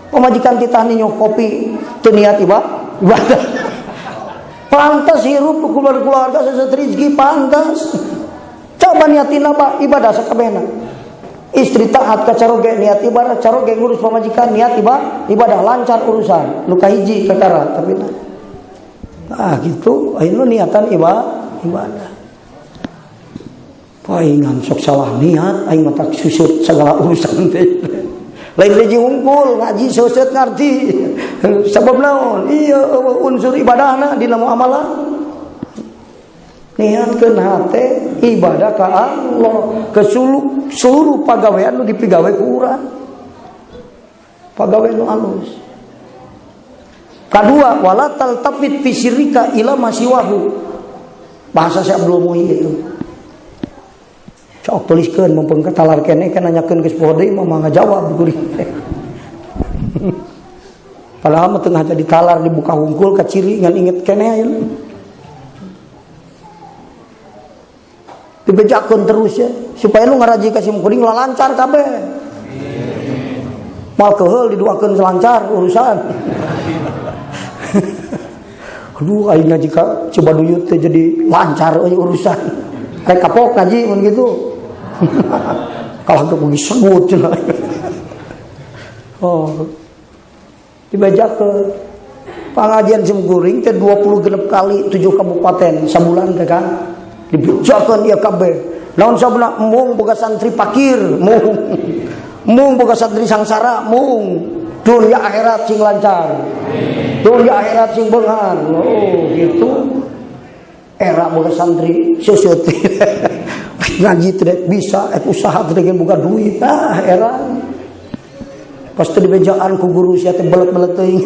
S1: Pamajikan titah ninyo kopi teu niat ibadah. Pantas hirup keluarga seset rezeki pantas. Coba niatin apa ibadah sakabehna. Istri taat ka caroge niat ibadah, caroge ngurus pamajikan niat ibadah lancar urusan. Nu kahiji kakara tapi nah gitu ayeuna niatan ibadah. Paingan sok salah niat aing mah tak susut segala urusan teh. Lain leji hungkul ngaji seuseut ngarti. Sabab naon? Iya unsur ibadahna dina muamalah. Niatkeun hate ibadah ka Allah, ke seluruh pagawean nu dipigawe ku urang. Pagawean nu alus. Kadua wala taltafit fi sirrika ila masiwahu. Bahasa saya belum muhi itu. Cok tuliskeun mumpung katalar keneh kan nanyakeun geus poho deui mah ngajawab kuring. Padahal mah tengah jadi talar dibuka hungkul ka ciri ngan inget keneh ayeuna. Dibejakeun terus ya supaya lu ngaraji ka sim kuring lancar kabeh. Mal keheul diduakeun lancar urusan. Aduh aing ngaji ka Cibaduyut teh jadi lancar euy urusan. Rek kapok ngaji mun kitu. Kalau ke pergi sebut cenah. Oh. Dibejakeun. Pangajian sim kuring teh 26 kali 7 kabupaten sabulan teh kan. Dibejakeun ieu kabeh. Naon sabna mung boga santri pakir, mung. Mung boga santri sangsara, mung. Dunia akhirat sing lancar. Dunia akhirat sing beunghar. Oh, gitu. Era boga santri seuseup. Ngaji tidak bisa, usaha tidak boga duit. Ah, era. Pasti dibejaan ku guru sia teh belet-belet teuing.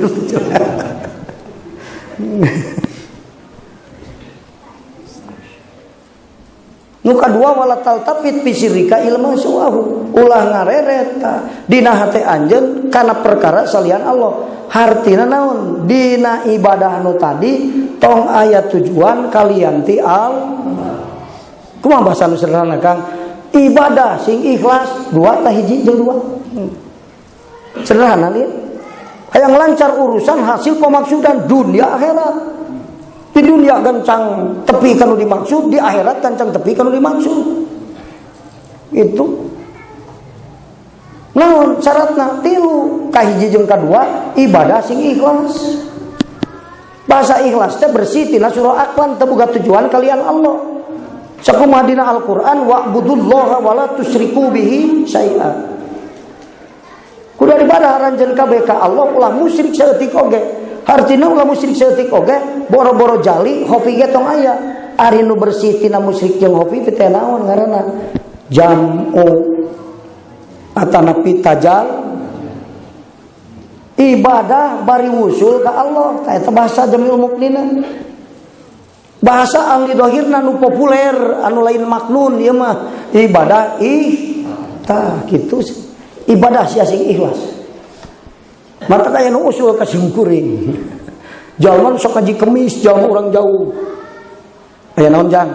S1: Nu kadua wala taltafit fi sirrika ilma suwahu. Ulah ngareret dina hate anjeun kana perkara salian Allah. Hartina naon? Dina ibadah nu tadi tong aya tujuan kalian ti Allah. Kumaha bahasa nu sederhana Kang? Ibadah sing ikhlas dua tah hiji jeung dua. Sederhana lieu. Hayang lancar urusan hasil pemaksudan dunia akhirat. Di dunia gancang tepi kanu dimaksud, di akhirat gancang tepi kanu dimaksud. Itu. Naon syaratna? Tilu, kahiji jeung kadua ibadah sing ikhlas. Bahasa ikhlas teh bersih tina surah Akwan teu boga tujuan kalian Allah. Sakumaha dina Al-Qur'an wa'budullaha wa la tusyriku bihi syai'a. Kudu ibadah aranjeun kabeh ka Allah ulah musyrik saeutik oge. Hartina ulah musyrik saeutik oge, boro-boro jali hopi ge tong aya. Ari nu bersih tina musyrik jeung hopi teh naon ngaranna? Jam'u atanapi tajal. Ibadah bari wusul ka Allah, tah eta bahasa Jamiul Mukminin. Bahasa ahli dohirna nu populer anu lain maknun ieu mah ibadah ih tah kitu ibadah sia sing ikhlas. Mata kaya nu usul ka singkuring. Jalma sok ngaji kemis, jalma urang jauh. Aya naon jang?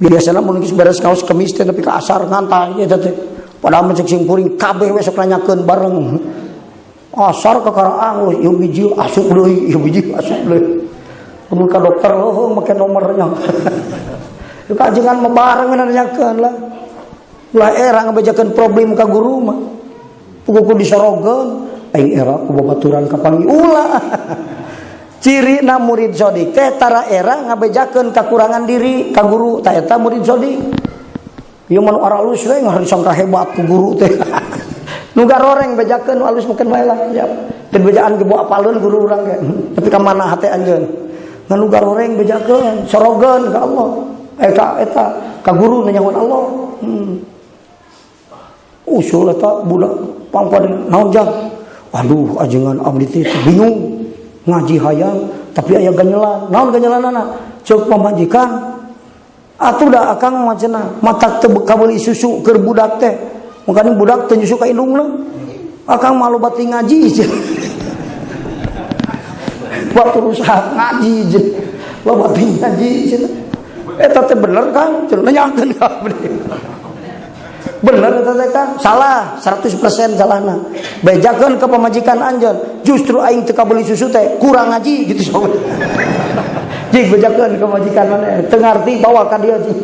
S1: Biasana mun geus beres ngaos kemis teh nepi ka asar ngantai eta teh. Padahal mun cek singkuring kabeh we sok nanyakeun bareng. Asar ka karaang ieu bijil asup deui, ieu bijil asup deui. Mun ka dokter leuheung make nomornya. Ieu kajengan mah bareng nanyakeun lah. Ulah era ngabejakeun problem ka guru mah. Puguh disorogeun. Aing era ku babaturan kapanggih ulah. Cirina murid sodik teh tara era ngabejakeun kakurangan diri ka guru ta eta murid sodik. Ieu mah nu aralus we ngar disangka hebat ku guru teh. Nu garoreng bejakeun nu alus meukeun bae lah. Siap. Teu bejaan ge apaleun guru urang ge. Tapi ka mana hate anjeun? Ngan nu garoreng bejakeun sorogeun ka Allah. Ka eta ka guru nanyahoan Allah. Usul eta budak pangpad naon jang? Aduh ajengan abdi teh bingung ngaji hayang tapi aya ganyelan. Naon ganyelanana? Ceuk pamajikan. Atuh da akang mah cenah matak teu kabeuli susu keur budak teh. Makanya budak teu nyusu ka indungna. Akang mah loba teu ngaji cenah. Waktu rusak ngaji cenah. Loba teu ngaji cenah. Eta teh bener Kang, cenah nanyakeun ka abdi. Bener eta teh Kang? Salah, 100% salahna. Bejakeun ka pamajikan anjeun, justru aing teu kabeuli susu teh kurang ngaji gitu sok. Cik bejakeun ka majikan maneh, teu ngarti bawa ka dieu cik.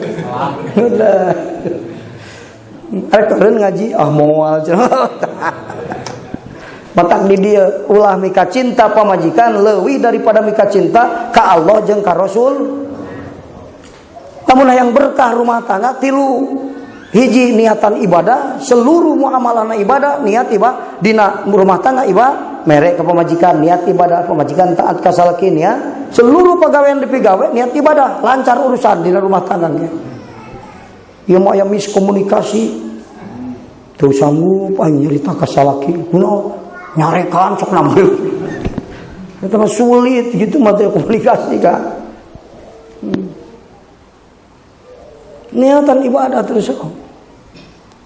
S1: Udah. Arek keureun ngaji ah moal cenah. Matak di dieu ulah mika cinta pamajikan leuwih daripada mika cinta ka Allah jeung ka Rasul. Lamun hayang berkah rumah tangga tilu, hiji niatan ibadah, seluruh muamalahna ibadah, niat ibadah dina rumah tangga ibadah, mere ka pamajikan niat ibadah, pamajikan taat ka salaki niat, seluruh pegawai yang dipigawe niat ibadah, lancar urusan dina rumah tangga ge. Ieu mah aya miskomunikasi. Teu sanggup aing nyarita ka salaki. Kunaon? Nyarekan sok nambel. Itu mah sulit gitu mah teh komunikasi kan. Niatan ibadah terus.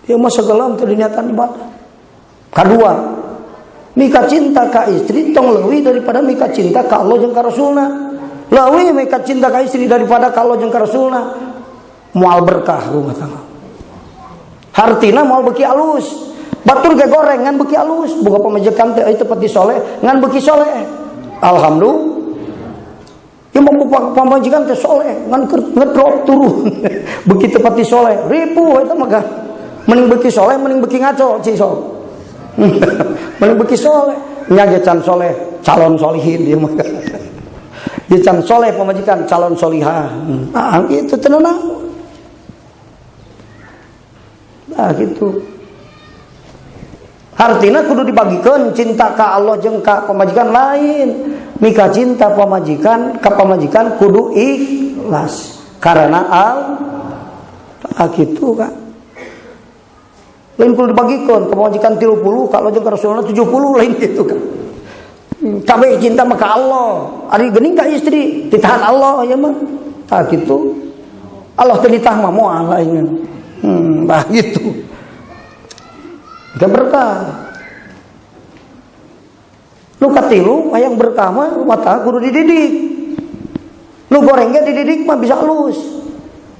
S1: Ya mah segala teh niatan ibadah. Kedua, mika cinta ka istri tong leuwih daripada mika cinta ka Allah jeung ka Rasulna. Leuwih mika cinta ka istri daripada ka Allah jeung ka Rasulna. Moal berkah rumah tangga. Hartina moal beuki alus. Batur ge goreng ngan beuki alus, boga pamajikan teh teu pati soleh ngan beuki soleh. Alhamdulillah. Ya mau pamajikan teh soleh ngan ngedrop turun. Beuki teu pati soleh, ripuh eta mah. Mending beuki soleh, mending beuki ngaco cik sok. Mending beuki soleh, nya ge can soleh, calon solihin ieu mah. Dia can soleh pamajikan calon solihah. Ah gitu tenang. Nah gitu. Artinya kudu dibagikan cinta ka Allah jeung ka pamajikan lain. Mika cinta pamajikan ka pamajikan kudu ikhlas karena al ah gitu kan. Lain kudu dibagikan ka pamajikan 30, ka Allah jeung ka Rasulullah 70, lain gitu kan. Kabeh cinta mah ka Allah. Ari geuning ka istri ditahan Allah ya mah. Ah gitu. Allah teu nitah mah moal lain. Bah gitu. Gak berkah. Nu katilu hayang berkah mah mata kudu dididik. Nu goreng ge dididik mah bisa halus.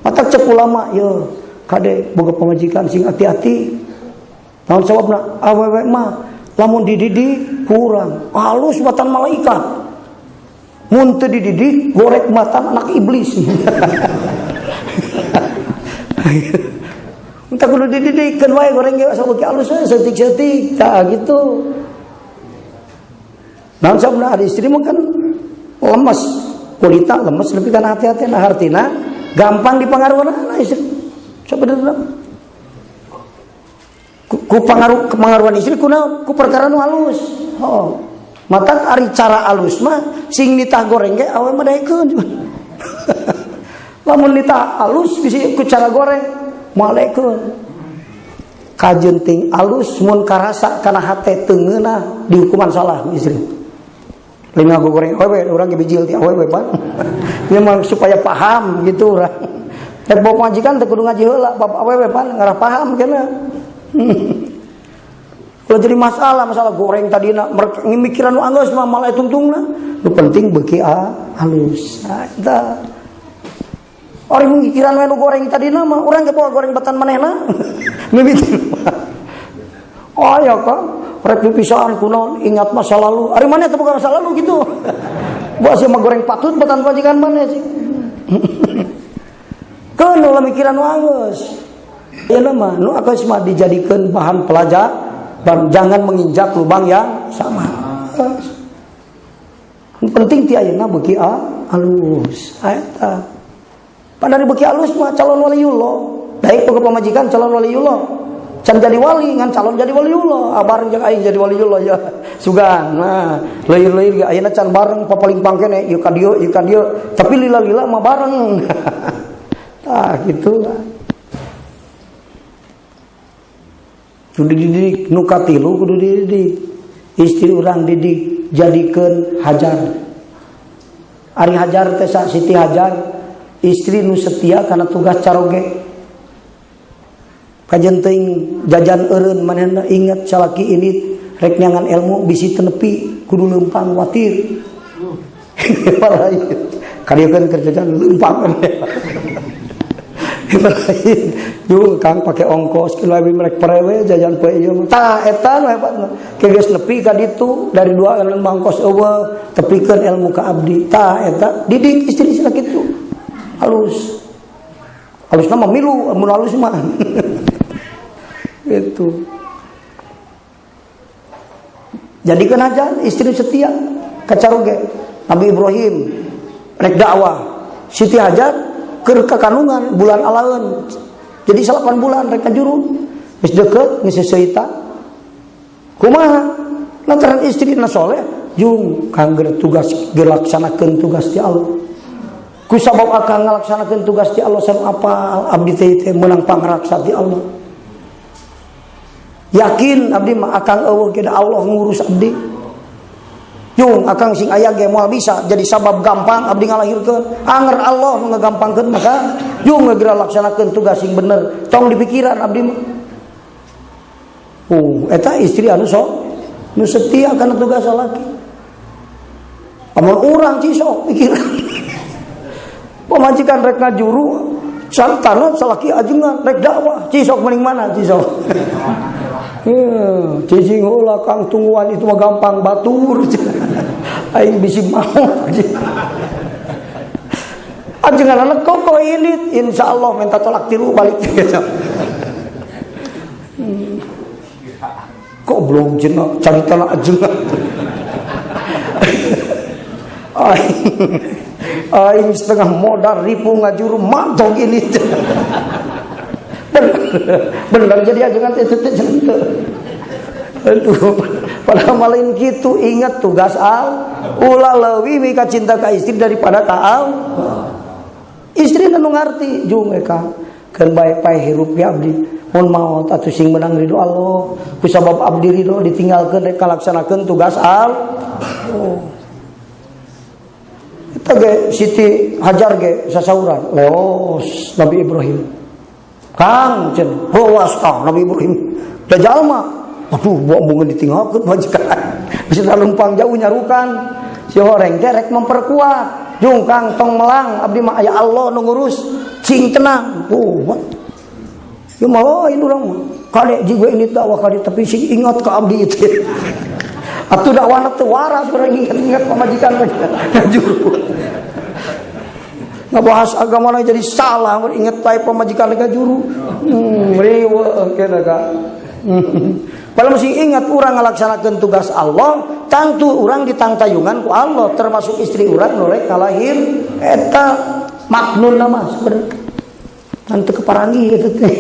S1: Mata cek ulama yo kade boga pamajikan sing hati-hati. Naon sababna? Awewe mah lamun dididik kurang halus batan malaikat. Mun teu dididik gorek matan anak iblis. Entah kudu dididik kan wae goreng ge asal beuki alus we seutik-seutik tah gitu. Naon sababna? Ari istri mah kan lemes, kulita lemes lebih kana hati-hati, nah hartina gampang dipengaruhi anak istri. Sabenerna ku pengaruh kepengaruhan istri kunaon? Ku perkara nu halus. Oh. Matak ari cara alus mah sing nitah goreng ge awe mah daekeun. Lamun nitah alus bisi ku cara goreng malekeun. Kajenting alus mun karasa kana hate teu ngeunah dihukuman salah istri. Lain ngaku goreng awewe urang ge bijil ti awewe pan. Ieu mah supaya paham gitu urang. Rek bawa pamajikan teh kudu ngaji heula bab awewe pan ngarah paham kana. Kalau jadi masalah, masalah goreng tadi nak mikiran nu anggeus mah malah tungtungna. Nu penting beuki halus. Nah, eta. Orang mikiran we nu goreng tadi mah urang ge bawa goreng batan manehna. Mimiti. Oh ya kan, rek pipisahan kunaon ingat masa lalu. Ari maneh teh boga masa lalu gitu. Bawa sia mah goreng patut batan pamajikan maneh sih. Keun ulah mikiran nu anggeus. Ayeuna mah nu anggeus mah dijadikeun bahan pelajar, jangan menginjak lubang yang sama. Yang penting ti ayeuna beuki alus. Eta. Pan dari beuki alus mah calon waliullah. Daek boga pamajikan calon waliullah. Can jadi wali ngan calon jadi waliullah. Ah, bareng jeung aing jadi waliullah ya. Sugan. Nah, leuir-leuir ge ayeuna can bareng papaling pangkene ieu ka dieu, ieu ka dieu. Tapi lila-lila mah bareng. Tah gitu lah. Kudu dididik nu katilu kudu dididik. Istri urang didik jadikeun hajar. Ari hajar teh Siti Hajar, istri nu setia kana tugas caroge. Kajen teuing jajan eureun manehna ingat salaki ini rek neangan ilmu bisi teu nepi kudu leumpang watir. Kadieukeun keur jajan leumpang. Lain jung Kang pake ongkos kieu abi merek prewe jajan poe ieu mah. Tah eta nu hebatna. Ke geus nepi ka ditu dari dua ongkos eueuh tepikeun ilmu ka abdi. Tah eta didik istri sila kitu. Halus. Halusna mah milu, mun halus mah. Itu. Jadikan aja istri setia kacaroge. Nabi Ibrahim rek dakwah, Siti Hajar keur kakandungan bulan alaeun. Jadi 8 bulan rek kajuru. Geus deukeut geus seuita. Kumaha? Lantaran istrina soleh, jung kangger tugas dilaksanakeun tugas ti Allah. Ku sabab akang ngalaksanakeun tugas ti Allah sareng apal abdi teh meunang pangraksa ti Allah. Yakin abdi mah akang eueuh ge Allah ngurus abdi. Jung akang sing aya ge moal bisa jadi sabab gampang abdi ngalahirkeun. Anger Allah nu ngagampangkeun maka jung geura laksanakeun tugas sing bener. Tong dipikiran abdi mah. Eta istri anu sok nu setia kana tugas salaki. Amun urang cisok pikiran. Pamajikan rek ngajuru sartana salaki ajengan rek dakwah cisok mending mana cisok. Cicing heula Kang tungguan itu mah gampang batur. Aing bisi maot. Ajengan anak kokoh ini insyaallah minta tolak tilu balik. Kok belum cenah cari tanah ajengan. Aing setengah modal ribu ngajuru mantog ini. Bener jadi ajengan teh teh teh. Aduh, padahal malin kitu ingat tugas al ulah leuwih mika cinta ka istri daripada ka al. Istri nu ngarti jung eka keun bae pae hirup ge abdi mun maot atuh sing meunang ridho Allah ku sabab abdi ridho ditinggalkeun rek kalaksanakeun tugas al. Oh. Eta ge Siti Hajar ge sasauran leos Nabi Ibrahim. Kang cenah hawas tah Nabi Ibrahim da jalma. Aduh, buang-buangan ditinggalkeun majikan. Bisa lempang jauh nyarukan. Si horeng teh rek memperkuat. Jung Kang tong melang abdi mah aya Allah nu ngurus. Cing tenang. Oh, ya malah ini urang mah. Kade jiga ini dakwah kade tapi sing ingat ka abdi itu. Atuh dakwahna teu waras urang ingat-ingat pamajikan ngajuru. Ngabahas agama lain jadi salah inget bae pamajikan ngajuru. Riweuh kena ka. Kalau mesti ingat urang ngalaksanakeun tugas Allah, tangtu urang ditangtayungan ku Allah, termasuk istri urang nu rek kalahir eta maknun mah sebenarnya. Teu keparangi gitu teh.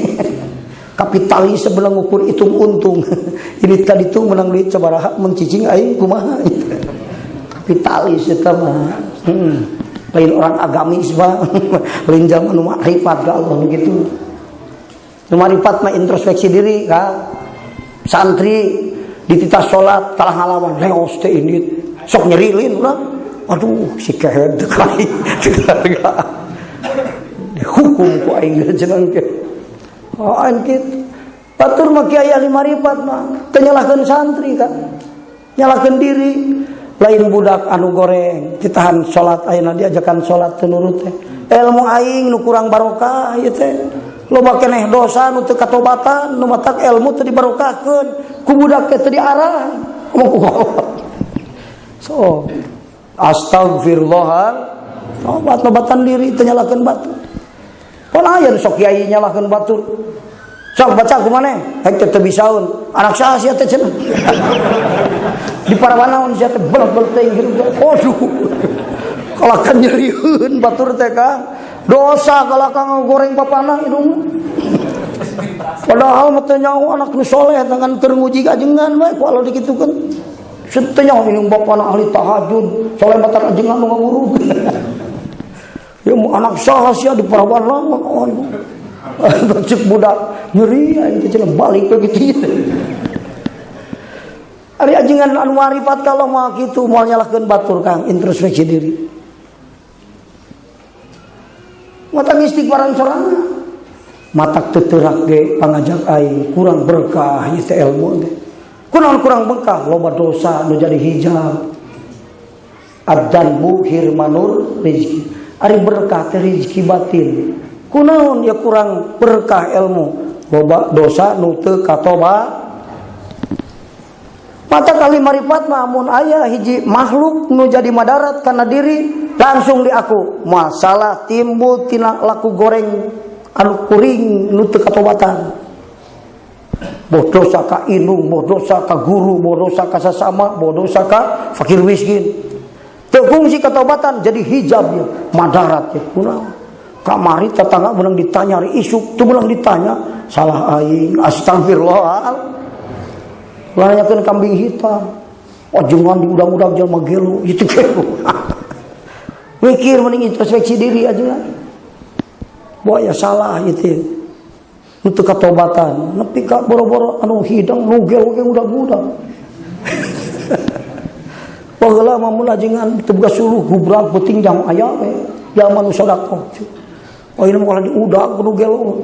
S1: Kapitalis sebelah ngukur hitung untung. Ini tadi tuh menang duit sabaraha mun cicing aing kumaha. Kapitalis eta mah. Lain orang agamis mah. Lain zaman nu makrifat ka Allah begitu. Nu makrifat mah introspeksi diri ka. Santri dititah salat kalah ngalawan leos teh ini sok nyerilin urang. Aduh si kehed teu kai. Dihukum ku aing cenah ke. Oh aing kitu. Batur mah kiai ahli marifat mah teu nyalahkeun santri kan. Nyalahkeun diri. Lain budak anu goreng ditahan salat ayeuna diajakan salat teu nurut teh. Ilmu aing nu kurang barokah ieu teh. Loba keneh dosa nu teu katobatan nu matak ilmu teu dibarokahkeun ku budak teh teu diarah. So astagfirullah. Tobat-tobatan diri teu nyalahkeun batur. Pon aya nu sok kiai nyalahkeun batur. Sok baca ku maneh, hek teh teu bisaeun. Anak saha sia teh cenah. Di parawanaon sia teh belet-belet teh hirup teh. Aduh. Kalakan nyerieun batur teh Kang. Dosa kalakan ngagoreng bapana hidungna. Padahal mah teu nyaho anak nu soleh dengan keur nguji ajengan we ku Allah dikitukeun. Teu nyaho ini bapana ahli tahajud, soleh batar ajengan nu ngawurug. Ya anak saha sia di parawanaon. Aduh. Cek budak nyeri aing teh cenah balik ke kitu. Ari ajengan anu marifat kalau mah kitu moal nyalahkeun batur Kang, introspeksi diri. Mata istighfaran sorangan. Matak teu teurak ge pangajak aing kurang berkah ieu teh ilmu teh. Kunaon kurang berkah? Loba dosa nu jadi hijab. Adzanbu hirmanur rezeki. Ari berkah teh rezeki batin. Kunaon ya kurang berkah ilmu, loba dosa nu teu katoba. Mata kali marifat mah mun aya hiji makhluk nu jadi madarat karena diri langsung diaku masalah timbul tina laku goreng anu kuring nu teu katobatan. Boh dosa ka indung, boh dosa ka guru, boh dosa ka sasama, boh dosa ka fakir miskin. Teu kungsi katobatan jadi hijab ya, madarat ya. Kunaon? Kamari tetangga menang ditanya, hari isuk tuh menang ditanya, salah aing, astagfirullah. Nanyakeun kambing hitam. Oh, jangan diudag-udag jelema gelo, itu gelo. Mikir mending introspeksi diri aja lah. Wah ya salah itu. Nu teu katobatan, nepi ka boro-boro anu hidang nu gelo ge udag-udag. Baheula mah mun ajengan teu boga suluh gubrak peuting jang aya we. Jalma nu sedekah. Oh ini mah diudag kudu gelo.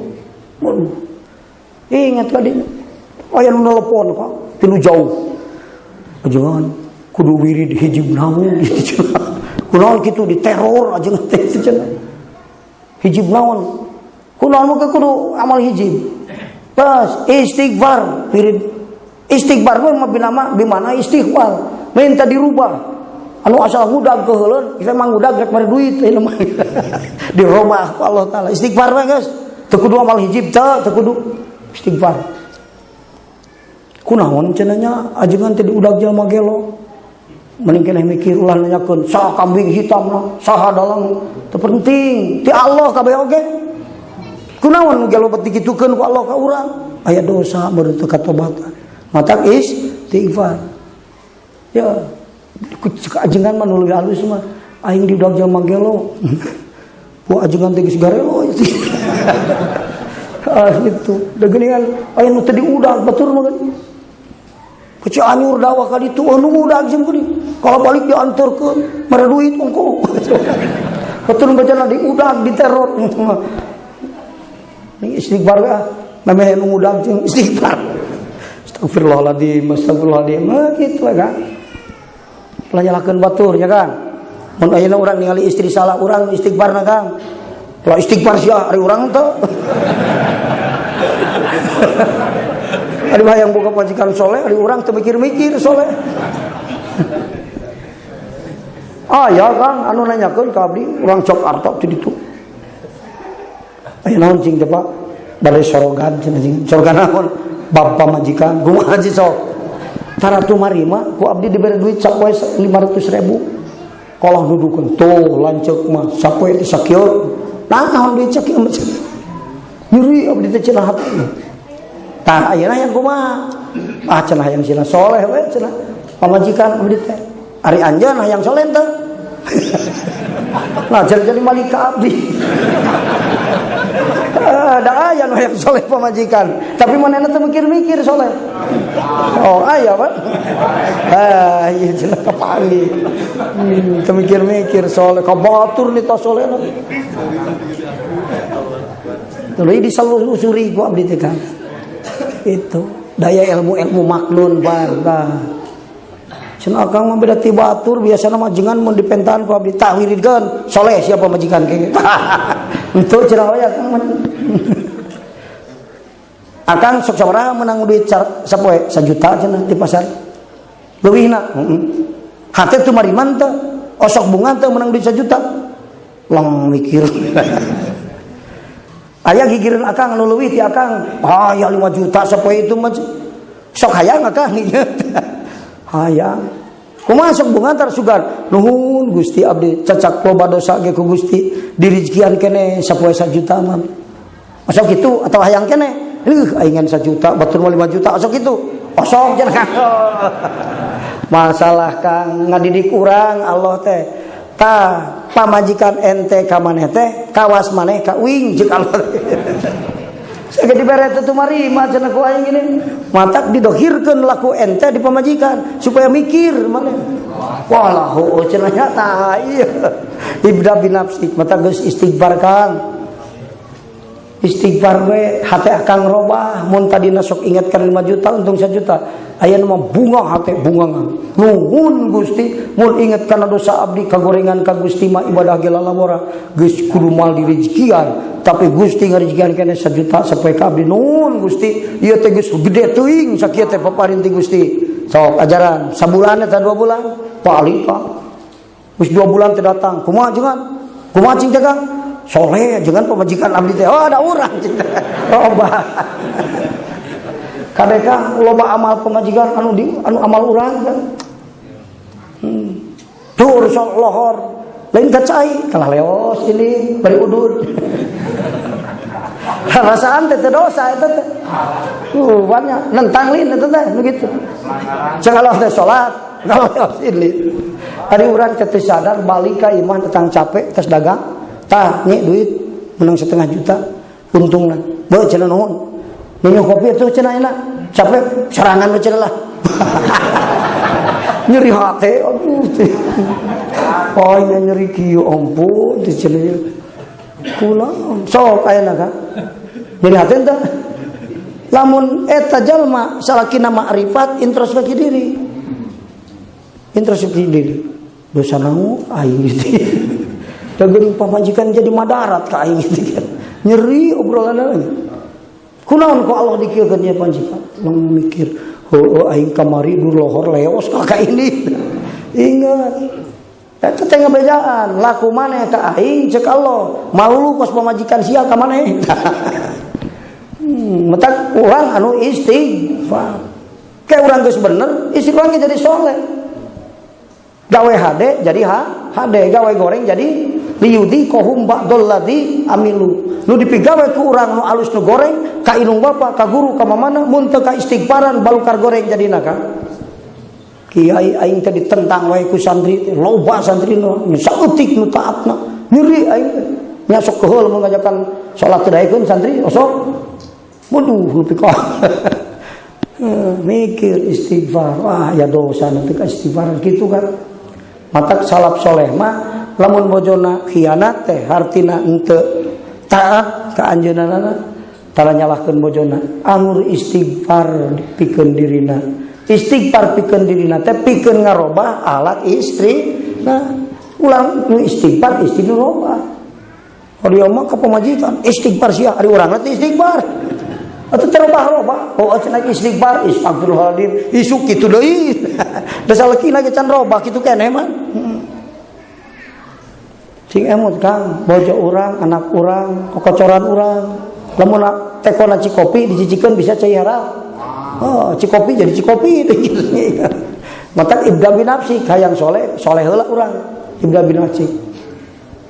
S1: Waduh. Ingat ka dinya. Aya nu nelpon Pak, tinu jauh. Ajengan kudu wirid hijib naon gitu cenah. Kunaon kitu diteror ajengan teh cenah. Hijib naon? Kunaon mah kudu amal hijib. Bas istighfar wirid. Istighfar mah binama bimana istighfar. Minta dirubah. Anu asal ngudag keuheuleun, kita mah ngudag rek mere duit ieu mah. Dirubah ku Allah Taala. Istighfar mah geus. Teu kudu amal hijib teu, teu kudu istighfar. Kunaon cenah nya ajengan teh diudag jelema gelo. Mending keneh mikir ulah nanyakeun saha kambing hitam lah, saha dalang teu penting. Ti Allah kabeh oge. Kunaon nu gelo bet dikitukeun ku Allah ka urang? Aya dosa baru teu katobatan. Matak istighfar. Ya, ajengan mah nu leuwih halus mah aing diudag jelema gelo. Wah ajengan teh geus garelo. Ah gitu. Da geuningan aya nu teu diudag batur mah kan. Ke Cianjur dakwah ka ditu anu udag jeung geuning. Kalau balik diantarkeun mere duit ongko. Batur bacana diudag diteror. Ini istighfar ah. Memeh nu ngudag jeung istighfar. Astagfirullahaladzim, astagfirullahaladzim. Nah, gitu kan. Ulah nyalahkeun batur ya kan. Mun ayeuna urang ningali istri salah urang istighfarna Kang. Ulah istighfar sia ari urang teu. Ari hayang boga pamajikan soleh, ari urang teu mikir-mikir soleh. Ah ya Kang, anu nanyakeun ka abdi urang cok arto ti ditu. Aya naon cing teh Pak? Bade sorogan cenah cing. Sorogan naon? Bab pamajikan. Kumaha sih sok? Tara tumarima ku abdi dibere duit sapoe 500.000. Kalah dudukeun tuh lanceuk mah sapoe teh sakieu. Naon duit sakieu mah? Nyeri abdi teh cenah hati. Tah ayeuna yang kumaha? Ah cenah hayang sina soleh we cenah. Pamajikan abdi teh. Ari anjeun hayang soleh teh. Nah jadi malik ka abdi. Da aya nu hayang soleh pamajikan, tapi manehna teu mikir-mikir soleh. Oh aya Pak. Ah ieu cenah kapanggih. Teu mikir-mikir soleh ka batur ni tas soleh. Tuluy diselusuri ku abdi teh kan. Itu daya ilmu-ilmu maknun bar. Cenah akang mah beda ti batur biasana mah jengan mun dipentaan ku abdi tahwiridkeun soleh siapa majikan ke. Itu cenah we akang mah. Akang sok sabaraha menang duit sapoe 1 juta cenah di pasar. Leuwihna heeh. Hate teu mariman teu, osok bunga teu menang duit 1 juta. Long mikir. Aya gigireun akang anu leuwih ti akang. Ah ya 5 juta sapoe itu mah. Sok hayang akang. Hayang. Kumaha sok bunga tar sugan. Nuhun Gusti abdi cacak loba dosa ge ku Gusti dirizkian kene sapoe 1 juta mah. Osok kitu atau hayang kene? Aing 1 juta batur mah 5 juta osok kitu. Osok cenah. Masalah Kang ngadidik urang Allah teh. Tah pamajikan ente ka maneh teh kawas maneh ka uing jeung Allah. Saya dibere teh marima cenah ku aing gini. Matak didohirkeun laku ente di pamajikan supaya mikir maneh. Wah lah heueuh cenah nya tah ieu. Ibda binafsik mata geus istighfar Kang. Istighfar we hate akang robah. Mun tadina sok ingat kan 5 juta untung 1 juta. Aya nu mah bunga hate bunga. Nuhun Gusti mun inget kana dosa abdi kagorengan ka Gusti mah ibadah ge lalawara geus kudu moal direjekian. Tapi Gusti ngarejekian keneh 1 juta sapoe ka abdi. Nuhun Gusti ieu teh geus gede teuing sakieu teh paparin ti Gusti. Sok ajaran sabulan eta 2 bulan paling ka. Geus 2 bulan teh datang. Kumaha jangan? Kumaha cing teh Kang? Soleh jangan pemajikan abdi teh. Oh ada urang cing teh. Robah. Kadeka loba amal pemajikan anu di anu amal urang kan. Dur sok lohor. Lain ka cai kalah leos ini bari udud. Rasaan teh dosa eta teh. Banyak nentang lin eta teh begitu. Cek Allah teh salat, kalau leos ini. Ari urang teh sadar balik ka imah datang capek tes dagang. Tah nyi duit menang 0,5 juta untungna. Beuh cenah nuhun. Minum kopi itu cenah enak. Capek serangan we cenah lah. Nyeri hate aduh. Oh nya nyeri kieu ampun teh cenah. Kunaon sok ayeuna ka. Nyeri hate teh. Lamun eta jalma salakina makrifat introspeksi diri. Introspeksi diri. Dosa naon aing gitu. Da geuning pamajikan jadi madarat ka aing gitu kan. Nyeri obrolan lagi. Kunaon ku Allah dikieukeun nya pamajikan? Mun mikir, heueuh aing kamari dur lohor leos ka ini. Ingat. Eta teh ngabejaan, laku maneh ka aing cek Allah, malu kos pamajikan sia ka maneh. Matak urang anu istighfar. Kayak urang geus bener, istri urang jadi soleh. Gawe hade jadi hade, gawe goreng jadi liyudi kohum ba'dol ladzi amilu. Nu dipigawe ku urang nu alus nu goreng, ka indung bapa, ka guru, ka mamana, mun teu ka istighfaran balukar goreng jadina ka. Kiai aing teh ditentang wae ku santri, loba santri nu saeutik nu taatna. Nyeri aing teh. Nya sok keheul mun ngajakan salat teu daekeun santri, osok. Waduh, nepi ka mikir istighfar. Wah, ya dosa nanti ka istighfar gitu kan. Matak salaf soleh mah lamun bojona khianat teh hartina henteu taat ka anjeunna tara nyalahkeun bojona, angur istighfar pikeun dirina. Istighfar pikeun dirina teh pikeun ngarobah alat istri. Nah, ulang nu istighfar istri nu robah. Ari mah ka pamajikan istighfar sia, ari urang teh istighfar. Atuh terobah-robah. Oh cenah istighfar, astagfirullahaladzim, isuk kitu deui. Da salakina ge can robah kitu keneh mah. Cing emut Kang, bojo urang, anak urang, kokocoran urang. Lamun tekona cikopi dicicikeun bisa cai harap. Oh, cikopi jadi cikopi Matak ibda binafsi hayang soleh, soleh heula urang. Ibda binafsi.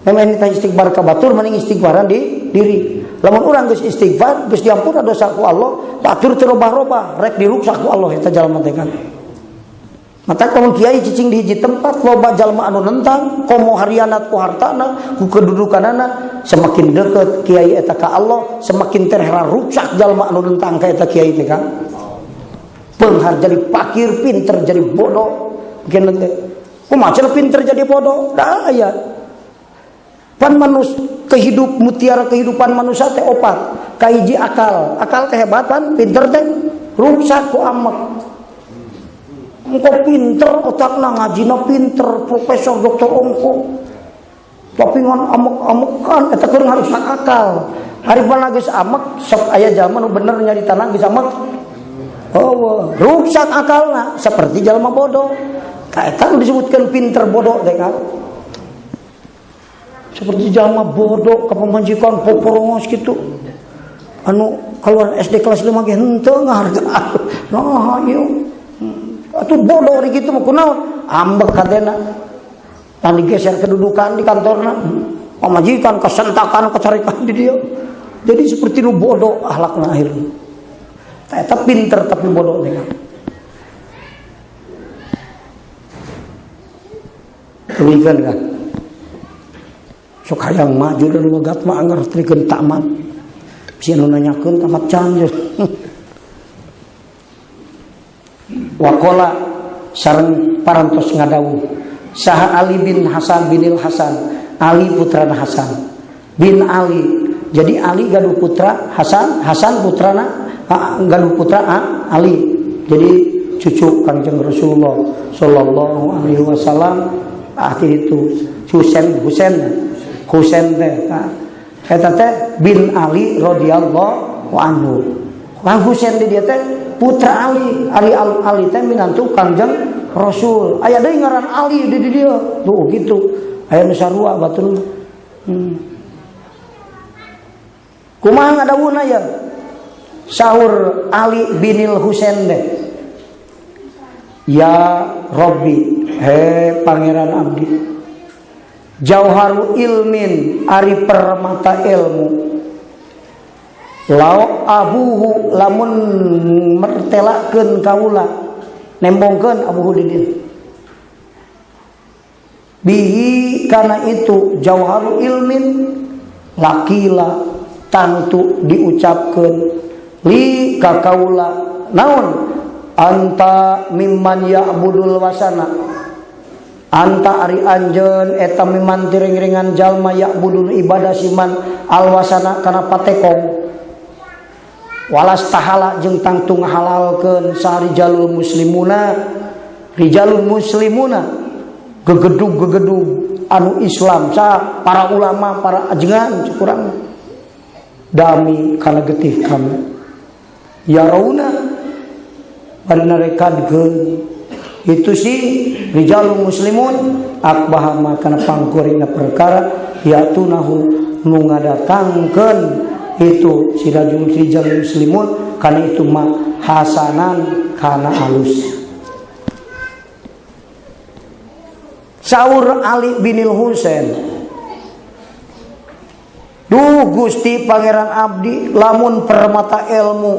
S1: Memang ini istighfar ka batur mending istighfaran di diri. Lamun urang geus istighfar, geus diampura dosa ku Allah, batur teu robah-robah, rek diruksak ku Allah eta jalma teh kan. Matak lamun kiai cicing di hiji tempat loba jalma anu nentang, komo harianat ku hartana, ku kedudukanana, semakin deket kiai eta ka Allah, semakin terhera ruksak jalma anu nentang ka eta kiai teh kan. Penghar jadi pakir, pinter jadi bodoh. Mungkin teh. Kumaha cenah pinter jadi bodoh? Da aya. Pan manus kehidup mutiara kehidupan manusia teh opat. Kahiji akal, akal kehebatan, pinter teh ruksak ku amek. Engko pinter otakna ngajina pinter, profesor doktor ongko. Tapi ngan amek-amekan eta keur ngarusak akal. Ari pan geus amek sok aya jalma nu bener nyari tanah geus amek. Oh, ruksak akalna seperti jalma bodoh. Ka eta nu disebutkeun pinter bodoh teh kan. Seperti jalma bodoh ka pamajikan poporongos kitu. Anu keluar SD kelas 5 ge henteu ngahargaan. Nah, ieu. Atuh bodoh ari kitu mah kunaon? Ambek hatena. Tah digeser kedudukan di kantorna. Pamajikan kesentakan kecarikan di dia. Jadi seperti nu bodoh akhlakna akhirnya. Tah eta pinter tapi bodoh teh. Tuluikeun kan. Sok hayang maju dan megat mah anggar trikeun tamat. Bisi anu nanyakeun tamat can. Waqala sareng parantos ngadawuh saha Ali bin Hasan binil Hasan, Ali putrana Hasan bin Ali Jadi Ali gaduh putra Hasan, Hasan putrana gaduh putra Ali. Jadi cucu Kangjeng Rasulullah sallallahu alaihi wasallam akhir itu Husain Husain Husain teh eta teh bin Ali radhiyallahu anhu. Kang Husain di dia teh putra Ali, Ali Ali teh minantu Kangjeng Rasul. Aya deui ngaran Ali di dieu. Tuh gitu. Aya nu sarua batur. Kumaha ngadawuhna ya? Sahur Ali binil Husain teh. Ya Robbi, he pangeran abdi. Jauharu ilmin ari permata ilmu. Lau abuhu lamun mertelakeun kaula nembongkeun abuhu di dieu. Bihi kana itu jauharu ilmin lakila tangtu diucapkeun li ka kaula naon anta mimman ya'budul wasana anta ari anjeun eta mimman tiring-ringan jalma ya'budul ibadah siman alwasana kana patekong walas tahala jeung tangtu ngahalalkeun sarijalul muslimuna rijalul muslimuna gegedug-gegedug anu Islam sa para ulama para ajengan kurang dami kana getih kami ya rauna bari narekadkeun itu si rijalul muslimun akbaha kana pangkuringna perkara yatunahu nu ngadatangkeun itu si rijalul muslimun kana itu ma hasanan kana alus. Saur Ali binil Husain, duh Gusti Pangeran abdi lamun permata ilmu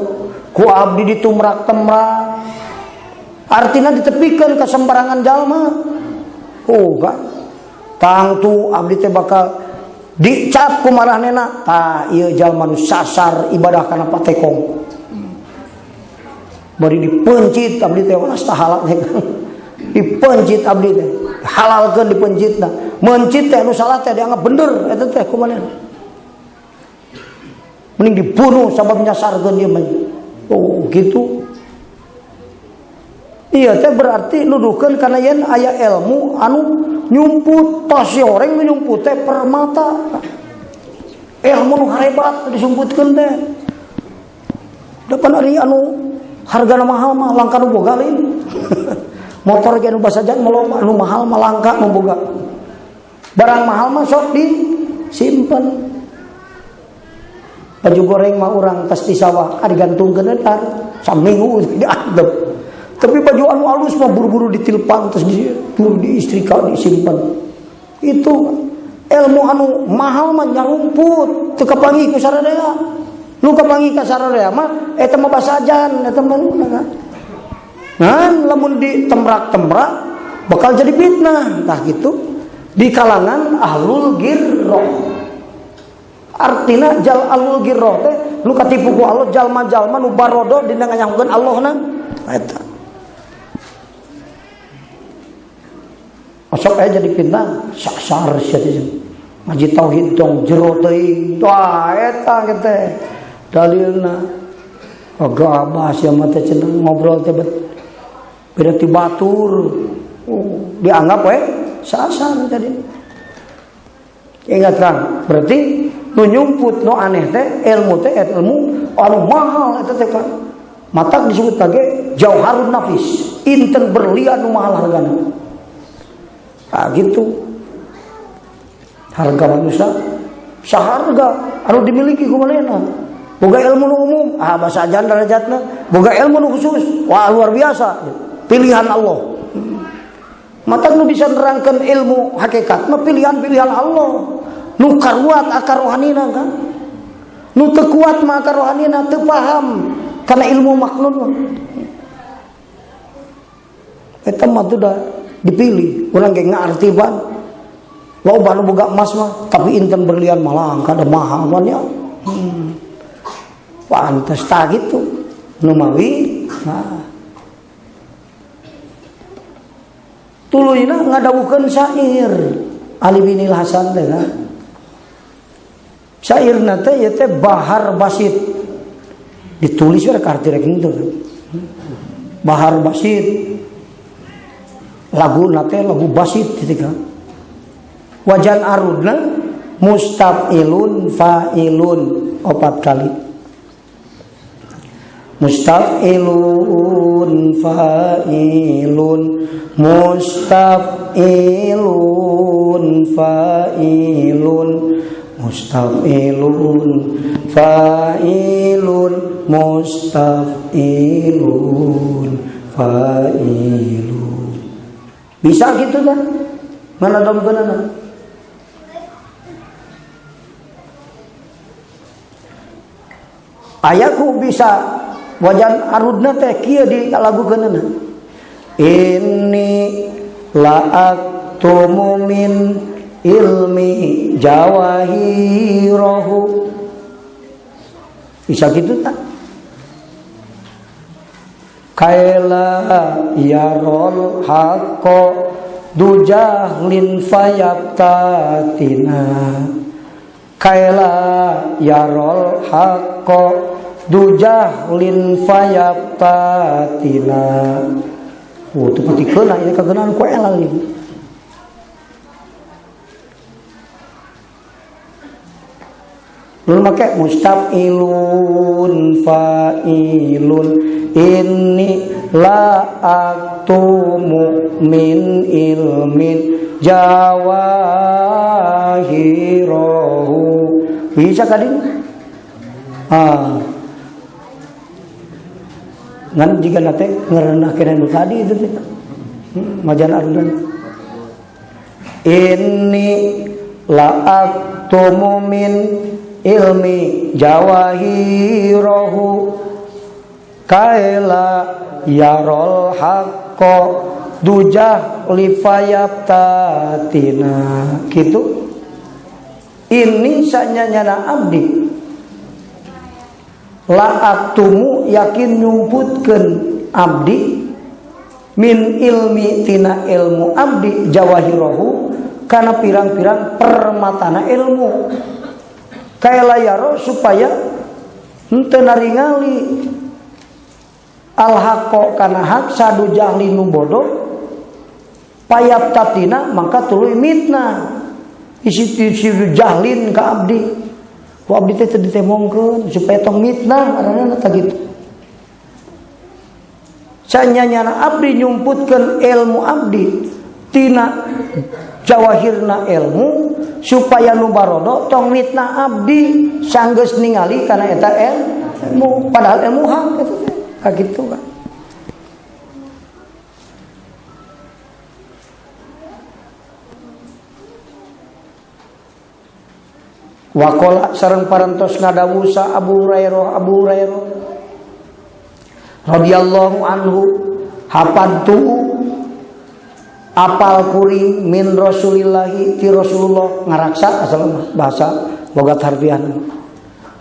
S1: ku abdi ditumrak-temrak artinya ditepikeun ka sembarangan jalma. Oh kan tangtu abdi teh bakal dicap ku maranehna tah ieu jalma nu sasar ibadah kana patekong bari dipencit abdi teh walas tahalak teh dipencit abdi teh halalkeun dipencitna mencit teh nu salah teh dianggap bener eta teh kumaha mending dibunuh sabab nyasarkeun ieu mah. Oh gitu. Iya teh berarti nuduhkeun kana yen aya ilmu anu nyumput tas orang nyumput teh permata ilmu nu harebat disumputkeun teh depan ari anu hargana mahal mah langka nu boga lain. Motor ge nu basajan mah nu mahal mah langka nu boga. Barang mahal mah sok disimpen. Baju goreng mah urang tas di sawah digantungkeun eta saminggu diadep. Tapi baju anu alus mah buru-buru ditilpan terus di istrika disimpen. Itu ilmu anu mahal mah nyarumput teu kapanggih ku saradea. Nu kapanggih ka saradea mah eta mah basajan eta mah. Nah, lamun ditemrak-temrak bakal jadi fitnah. Tah gitu di kalangan ahlul girroh. Artina jal ahlul girroh teh nu katipu ku Allah jalma-jalma nu barodo dina nganyahukeun Allahna eta. Osok aya jadi fitnah sasar sia teh. Ngaji tauhid tong jero teuing. Wah eta teh dalilna. Agak sia mah teh cenah ngobrol teh beda ti batur. Oh, dianggap we sasar tadi. Ingat Kang, berarti nu nyumput nu aneh teh ilmu anu mahal eta teh kan. Matak disebut lagi jauharun nafis, inten berlian nu mahal hargana. Ah gitu. Harga manusia saharga anu dimiliki ku manehna. Boga ilmu nu umum, ah basajan derajatna. Boga ilmu nu khusus, wah luar biasa. Pilihan Allah. Matak nu bisa nerangkeun ilmu hakikat mah pilihan-pilihan Allah. Nu karuat akar rohanina kan. Nu teu kuat mah akar rohanina teu paham kana ilmu maknun mah. Eta mah tuh dah dipilih, urang ge ngarti ban. Loba nu boga emas mah, tapi inten berlian mah langka da mahal pan ya. Pantes tah gitu. Nu mawi nah. Tuluyna ngadawukeun syair Ali bin Hasan teh kan. Syairna teh ieu teh Bahar Basit. Ditulis we ka arti rek henteu. Bahar Basit. Laguna teh lagu basit gitu kan. Wajan arudna mustafilun fa'ilun 4 kali. Mustafilun fa'ilun mustafilun fa'ilun mustafilun fa'ilun mustafilun fa'ilun. Bisa gitu kan? Mana dong benar? Ayaku bisa wajan arudna teh kieu di lagukeunna. Inni la'aktumu min ilmi jawahirahu. Bisa gitu tak? Kaila yarol haqqo dujahlin fayabtatina. Kaila yarol haqqo dujahlin fayabtatina. Oh, teu patikeun ieu kageunaan ku elal ieu. Lalu make mustafilun fa'ilun inni la aktumu min ilmin jawahirahu. Bisa kadin? Ah. Ngan jika nate ngerenah kena nu tadi itu teh. Majan arudan. Inni la aktumu min ilmi jawahirahu kaila yarol haqqo dujah lifayabtatina. Gitu. Ini sanyanyana abdi la aktumu yakin nyumputkeun abdi min ilmi tina ilmu abdi jawahirahu kana pirang-pirang permatana ilmu. Kaila yaro supaya henteu naringali al haqqo kana hak sadu jahli nu bodoh payap tatina mangka tuluy mitnah isi jahlin ka abdi ku abdi teh teu ditemongkeun supaya tong mitnah ngaranna tah kitu. Sanyanyana abdi nyumputkeun ilmu abdi tina jawahirna ilmu supaya nu barodo tong mitnah abdi sanggeus ningali kana eta ilmu padahal ilmu hak eta teh ka kitu kan. Waqala sareng parantos ngadawu sa Abu Hurairah Abu Hurairah radhiyallahu anhu hapantu apal kuring min Rasulillahi ti Rasulullah ngaraksa asal bahasa logat harfiah.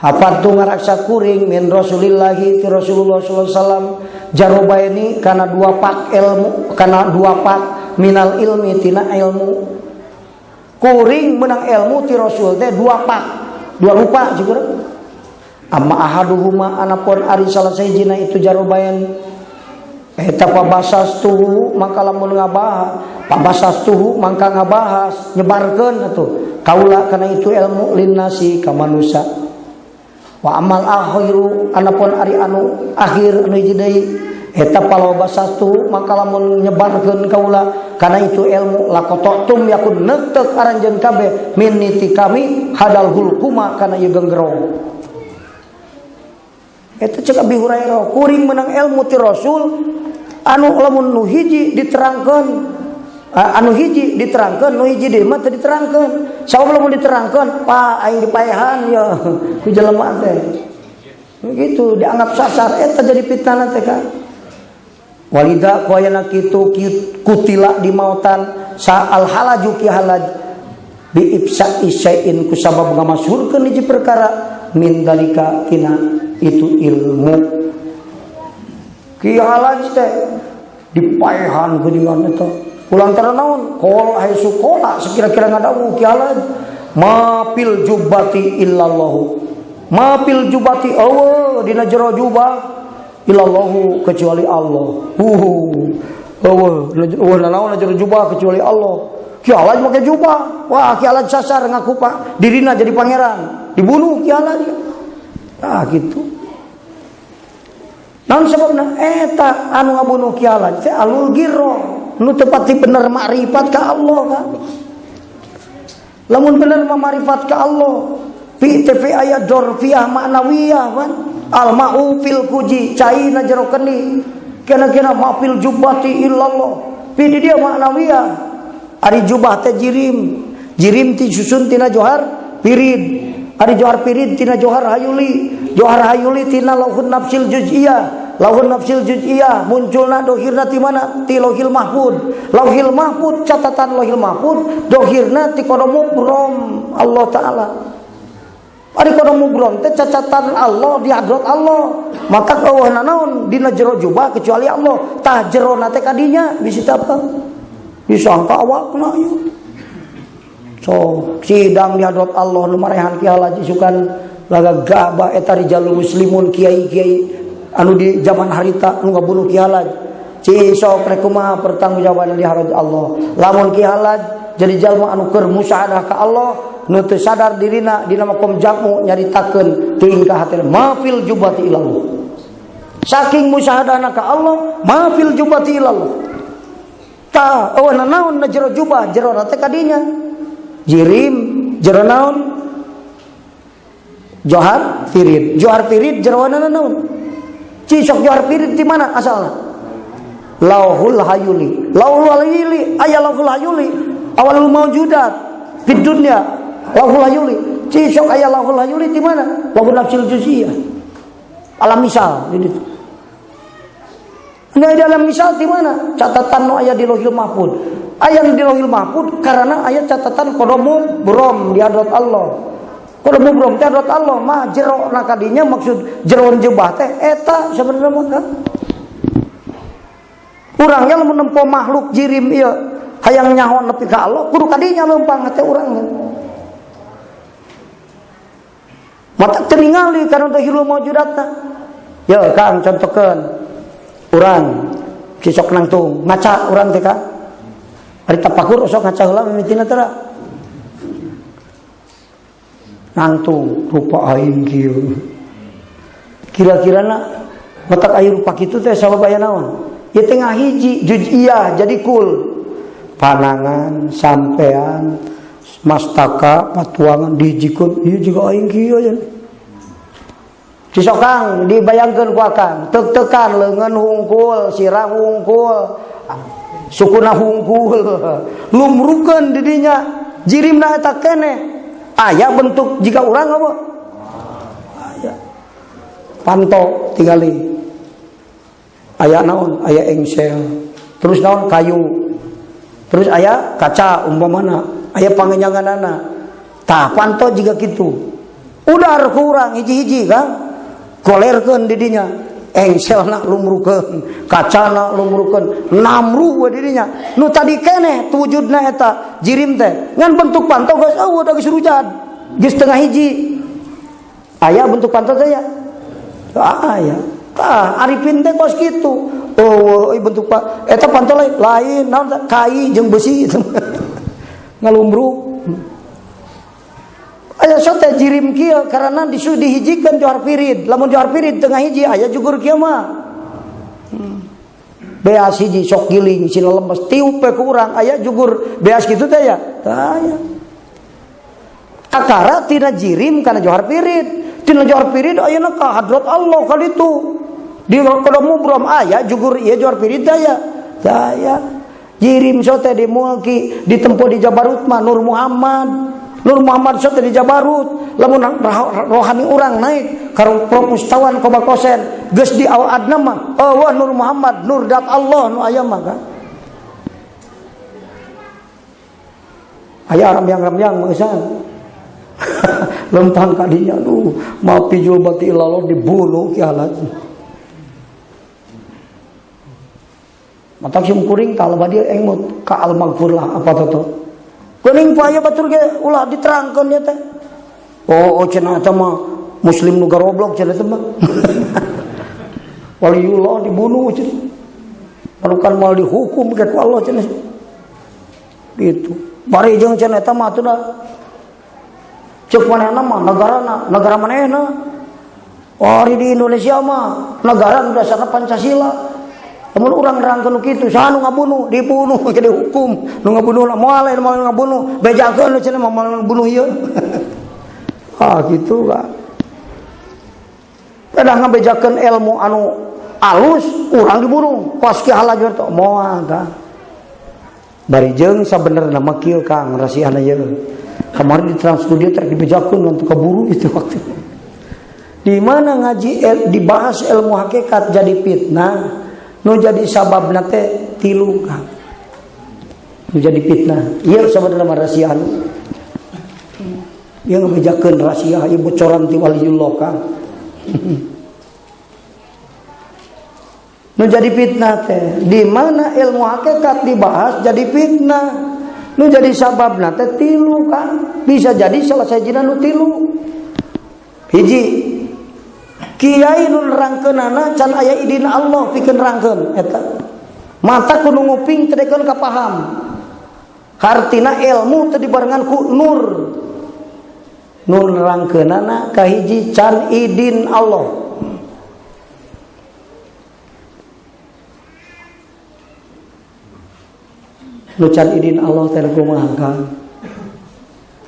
S1: Hapantu ngaraksa kuring min Rasulillahi ti Rasulullah sallallahu alaihi wasallam jarobaini kana dua pak ilmu kana dua pak minal ilmi tina ilmu. Kuring menang ilmu ti Rasul teh dua pak dua rupa syukur. Amma ahaduhuma anapun ari salah sahijina itu jarobain eta pabasastuhu maka lamun ngabahas pabasastuhu mangka ngabahas nyebarkeun atuh kaula kana itu ilmu linnasi ka manusa. Wa amal akhiru anapun ari anu akhir anu hiji deui eta palobasastuhu maka lamun nyebarkeun kaula kana itu ilmu lakototum yakun neuteuk aranjeun kabeh min niti kami hadal hulkuma kana ieu genggerong. Eta cek Abi Hurairah kuring menang ilmu ti Rasul anu lamun nu hiji diterangkeun anu hiji diterangkeun nu hiji deui mah teu diterangkeun. Sabab lamun diterangkeun pa aing dipaehan ya ku jelema teh. Gitu dianggap sasar eta jadi fitnah teh ka. Walida ku ayana kitu kutila di mautan sa al halaju ki halaj bi ibsa isyai'in ku sabab ngamasyhurkeun hiji perkara min dalika tina itu ilmu. Ki halaj teh dipaehan geuningan eta. Kulantaran naon? Kol hae sukola sekira-kira ngadawu ki halaj. Ma fil jubbati illallahu. Ma fil jubbati eueuh dina jero jubah illallahu kecuali Allah. Eueuh eueuh nanaon jero jubah kecuali Allah. Ki Alaj make jubah. Wah, Ki Alaj sasar ngaku pak dirina jadi pangeran. Dibunuh Ki Alaj. Ah gitu. Naon sebabna eta anu ngabunuh Ki Alaj teh alul giro. Nu teu pati bener makrifat ka Allah kan. Lamun bener mah makrifat ka Allah. Fi TV aya dzarfiah maknawiyah kan. Al ma'u fil kuji cai na jero kendi. Kena-kena mafil jubbati illallah. Pi di dia maknawiyah. Ari jubah teh jirim. Jirim ti susun tina johar pirid. Ari johar pirid tina johar hayuli. Johar hayuli tina lauhun nafsil juz'iyah. Lauhun nafsil juz'iyah munculna dohirna ti mana? Ti lauhil mahfud. Lauhil mahfud catatan lauhil mahfud dohirna ti qada mubrom Allah taala. Ari qada mubrom teh catatan Allah di hadrat Allah. Maka eueuh nanaon dina jero jubah kecuali Allah. Tah jerona teh kadinya bisi teh apa? Disangka awakna ieu. So, sidang di hadrat Allah nu marehan Ki Alaj isukan laga gabah eta rijalul muslimun kiai-kiai anu di zaman harita nu ngabunuh Ki Alaj. Ci sok rek kumaha pertanggungjawaban di hadrat Allah. Lamun Ki Alaj jadi jalma anu keur musyahadah ka Allah nu teu sadar dirina dina makom jamu nyaritakeun tingkah hate mafil jubati ilallah. Saking musyahadahna ka Allah mafil jubati ilallah. Ta eueuh nanaon na jero jubah jero teh kadinya. Jirim jero naon? Johar pirid. Johar pirid jero naon? Ci sok johar pirid di mana asalna? Lauhul hayuli. Lauhul hayuli aya lauhul hayuli awalul maujudat fid dunya. Lauhul hayuli. Ci sok aya lauhul hayuli di mana? Lauhul nafsil juz'iyah. Alam misal di ditu. Nah, di alam misal di mana? Catatan nu aya di Lauhil Mahfud. Aya di Lauhil Mahfud karena aya catatan qada mubrom di hadrat Allah. Qada mubrom teh hadrat Allah mah jero na kadinya maksud jeroan jebah teh eta sebenarnya mah kan. Urangnya lamun nempo makhluk jirim ieu hayang nyaho nepi ka Allah kudu kadinya leumpang teh urangnya. Mata teu ningali karena teh hilu maujudatna. Ya Kang contohkeun urang cisok nangtung ngaca urang teh Kang. Ari tapakur sok ngaca heula mimitina teh. Nangtung rupa aing kieu. Kira-kirana matak aya rupa kitu teh sabab aya naon? Ieu teh ngahiji juz'iyah jadi kul. Panangan sampean mastaka patuangan dihijikeun ieu juga aing kieu nya. Cisok Kang dibayangkeun ku Akang, tek-tekan leungeun hungkul, sirah hungkul, sukuna hungkul, lumrukeun di dinya, jirimna eta keneh. Aya bentuk jika urang apa? Aya. Panto tingali. Aya naon? Aya engsel. Terus naon? Kayu. Terus aya kaca umpamana, aya pangenyanganana. Tah panto jiga kitu. Udar ku urang hiji-hiji Kang. Golerkeun di dinya, engselna lumrukeun, kacana lumrukeun, namru we di dinya. Nu tadi keneh wujudna eta jirim teh. Ngan bentuk panto geus eueuh da geus rujad. Geus tengah hiji. Aya bentuk panto teh ya? Aya. Tah arifin teh kos kitu. Eueuh euy bentuk eta panto lain, lain naon teh? Kai jeung besi ngalumruk. Aya sote jirim kieu karena dihijikeun johar pirid. Lamun johar pirid tengah hiji aya jugur kieu mah. Beas hiji sok giling sina lemes tiup we ku urang aya jugur beas kitu teh ya. Tah aya. Akara tina jirim kana johar pirid. Tina johar pirid ayeuna ka hadrat Allah kalitu. Di qada mubrom aya jugur ieu johar pirid teh ya. Tah aya. Jirim sote di mulki ditempo di Jabarut mah Nur Muhammad. Nur Muhammad sote di Jabarut lamun rohani urang naik ka propustawan kobakosen geus di awal adna mah eueuh Nur Muhammad nur dat Allah nu aya mah kan aya ramyang-ramyang mah eusan lempang kadinya aduh ma pijul bati ilallah dibunuh ki Alaj matak sim kuring kalau badi engmut ka al maghfurlah apa toto. Geuning poe batur ge ulah diterangkeun nya teh. Oh cenah eta mah muslim nu garoblok cenah teh mah. Waliullah dibunuh cenah. Malukan moal dihukum ke ku Allah cenah. Gitu. Bari jeung cenah eta mah atuh cek manehna mah negarana, negara manehna. Oh di Indonesia mah negara nu dasarna Pancasila. Lamun urang nerangkeun nu kitu, saha nu ngabunuh? Dibunuh, jadi hukum. Nu ngabunuh moal lain moal ngabunuh, bejakeun cenah mah moal ngabunuh ieu. Ah gitu kan. Pedah ngabejakeun ilmu anu alus, urang dibunuh. Kos ki halajur teh moal ka. Bari jeung sabenerna mah kieu Kang rasiana ieu. Kemarin di Trans Studio trek dibejakeun ngan teu kaburu itu waktu. Di mana ngaji dibahas ilmu hakikat jadi fitnah, nu jadi sababna teh tilu Kang. Nu jadi fitnah. Ieu sabenerna mah rahasia anu. Ieu ngabejakeun rahasia ieu bocoran ti waliullah Kang. Nu jadi fitnah teh di mana ilmu hakikat dibahas jadi fitnah. Nu jadi sababna teh tilu kan. Bisa jadi salah sahijina nu tilu. Hiji, kiai nu nerangkeunana can aya idin Allah pikeun nerangkeun eta. Mata kudu nguping teu dekeun ka paham. Hartina ilmu teu dibarengan ku nur. Nu nerangkeunana kahiji can idin Allah. Nu can idin Allah teh kumaha Kang?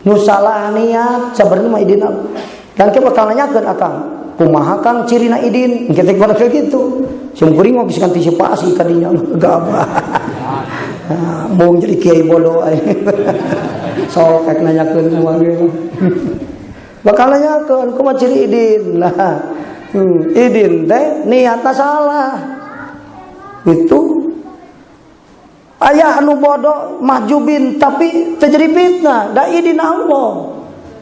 S1: Nu salah niat sabenerna mah idin Allah. Dan ke bakal nanyakeun akang, kumaha Kang cirina idin? Engke teh kumaha kitu. Sim kuring mah bisa antisipasi ka dinya gabah. Mung jadi kiai bodoh aing. Sok rek nanyakeun kumaha ge. Bakal nanyakeun kumaha ciri idin. Nah, idin teh niatna salah. Itu aya anu bodoh mahjubin tapi terjadi fitnah da idin Allah.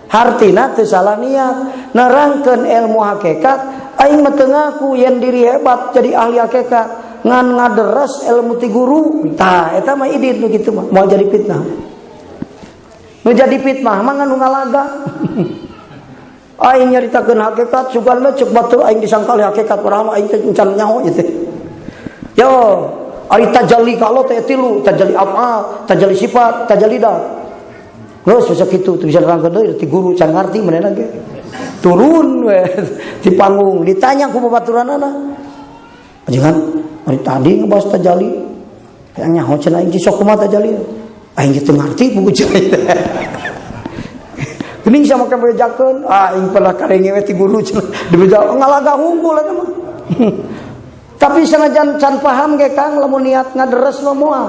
S1: Hartina teu salah niat nerangkeun ilmu hakikat aing mah teu ngaku yen diri hebat jadi ahli hakikat ngan ngaderes ilmu ti guru tah eta mah idin nu kitu mah moal jadi fitnah. Nu jadi fitnah mah ngan nu ngalaga. Aing nyaritakeun hakikat sugan mah ceuk batur aing disangka ahli hakikat padahal aing teh encan nyaho ieu teh. Yo ari tajalli ka Allah teh tilu, tajalli af'al, tajalli sifat, tajalli dat. Geus bisa kitu teu bisa nerangkeun deui ti guru can ngarti manehna ge. Turun we di panggung ditanya ku babaturanana. Ajengan ari tadi ngebahas tajalli. Hayang nyaho cenah aing sok kumaha tajalli. Aing ge teu ngarti buku cenah. Geuning sama ka bejakeun, aing pernah karenge we ti guru cenah. Dibeja ngalaga hungkul eta mah. Tapi sanajan can paham ge Kang lamun niat ngaderes mah moal.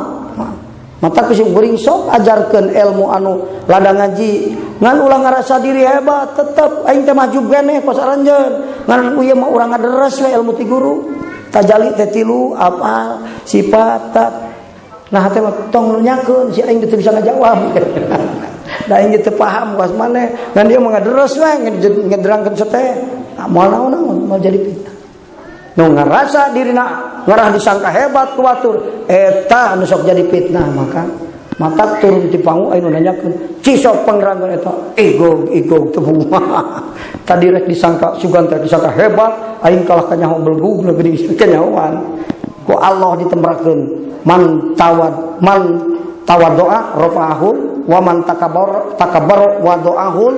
S1: Mata ku sim kuring sok ajarkeun ilmu anu ladang ngaji ngan ulah ngarasa diri hebat tetep aing teh mahjub keneh kos aranjeun ngan ieu mah urang ngaderes we ilmu ti guru tajali teh tilu apal sifat tat nah teh mah tong nunyakeun si aing teu bisa ngajawab. Da aing teu paham kos maneh ngan dia mah ngaderes we ngederangkeun seteh moal naon-naon moal jadi fitnah. Nu ngarasa dirina ngarah disangka hebat ku batur eta anu sok jadi fitnah maka mata turun ti panggung anu nanyakeun cisok pangerangkeun eta ego ego teu bunga. Tadi rek disangka sugan teh disangka hebat aing kalah ka nyaho belgug nu geuning kanyahoan ku Allah ditembrakeun man tawad man tawaddoa rafa'ahul wa man takabbar takabbar wa doahul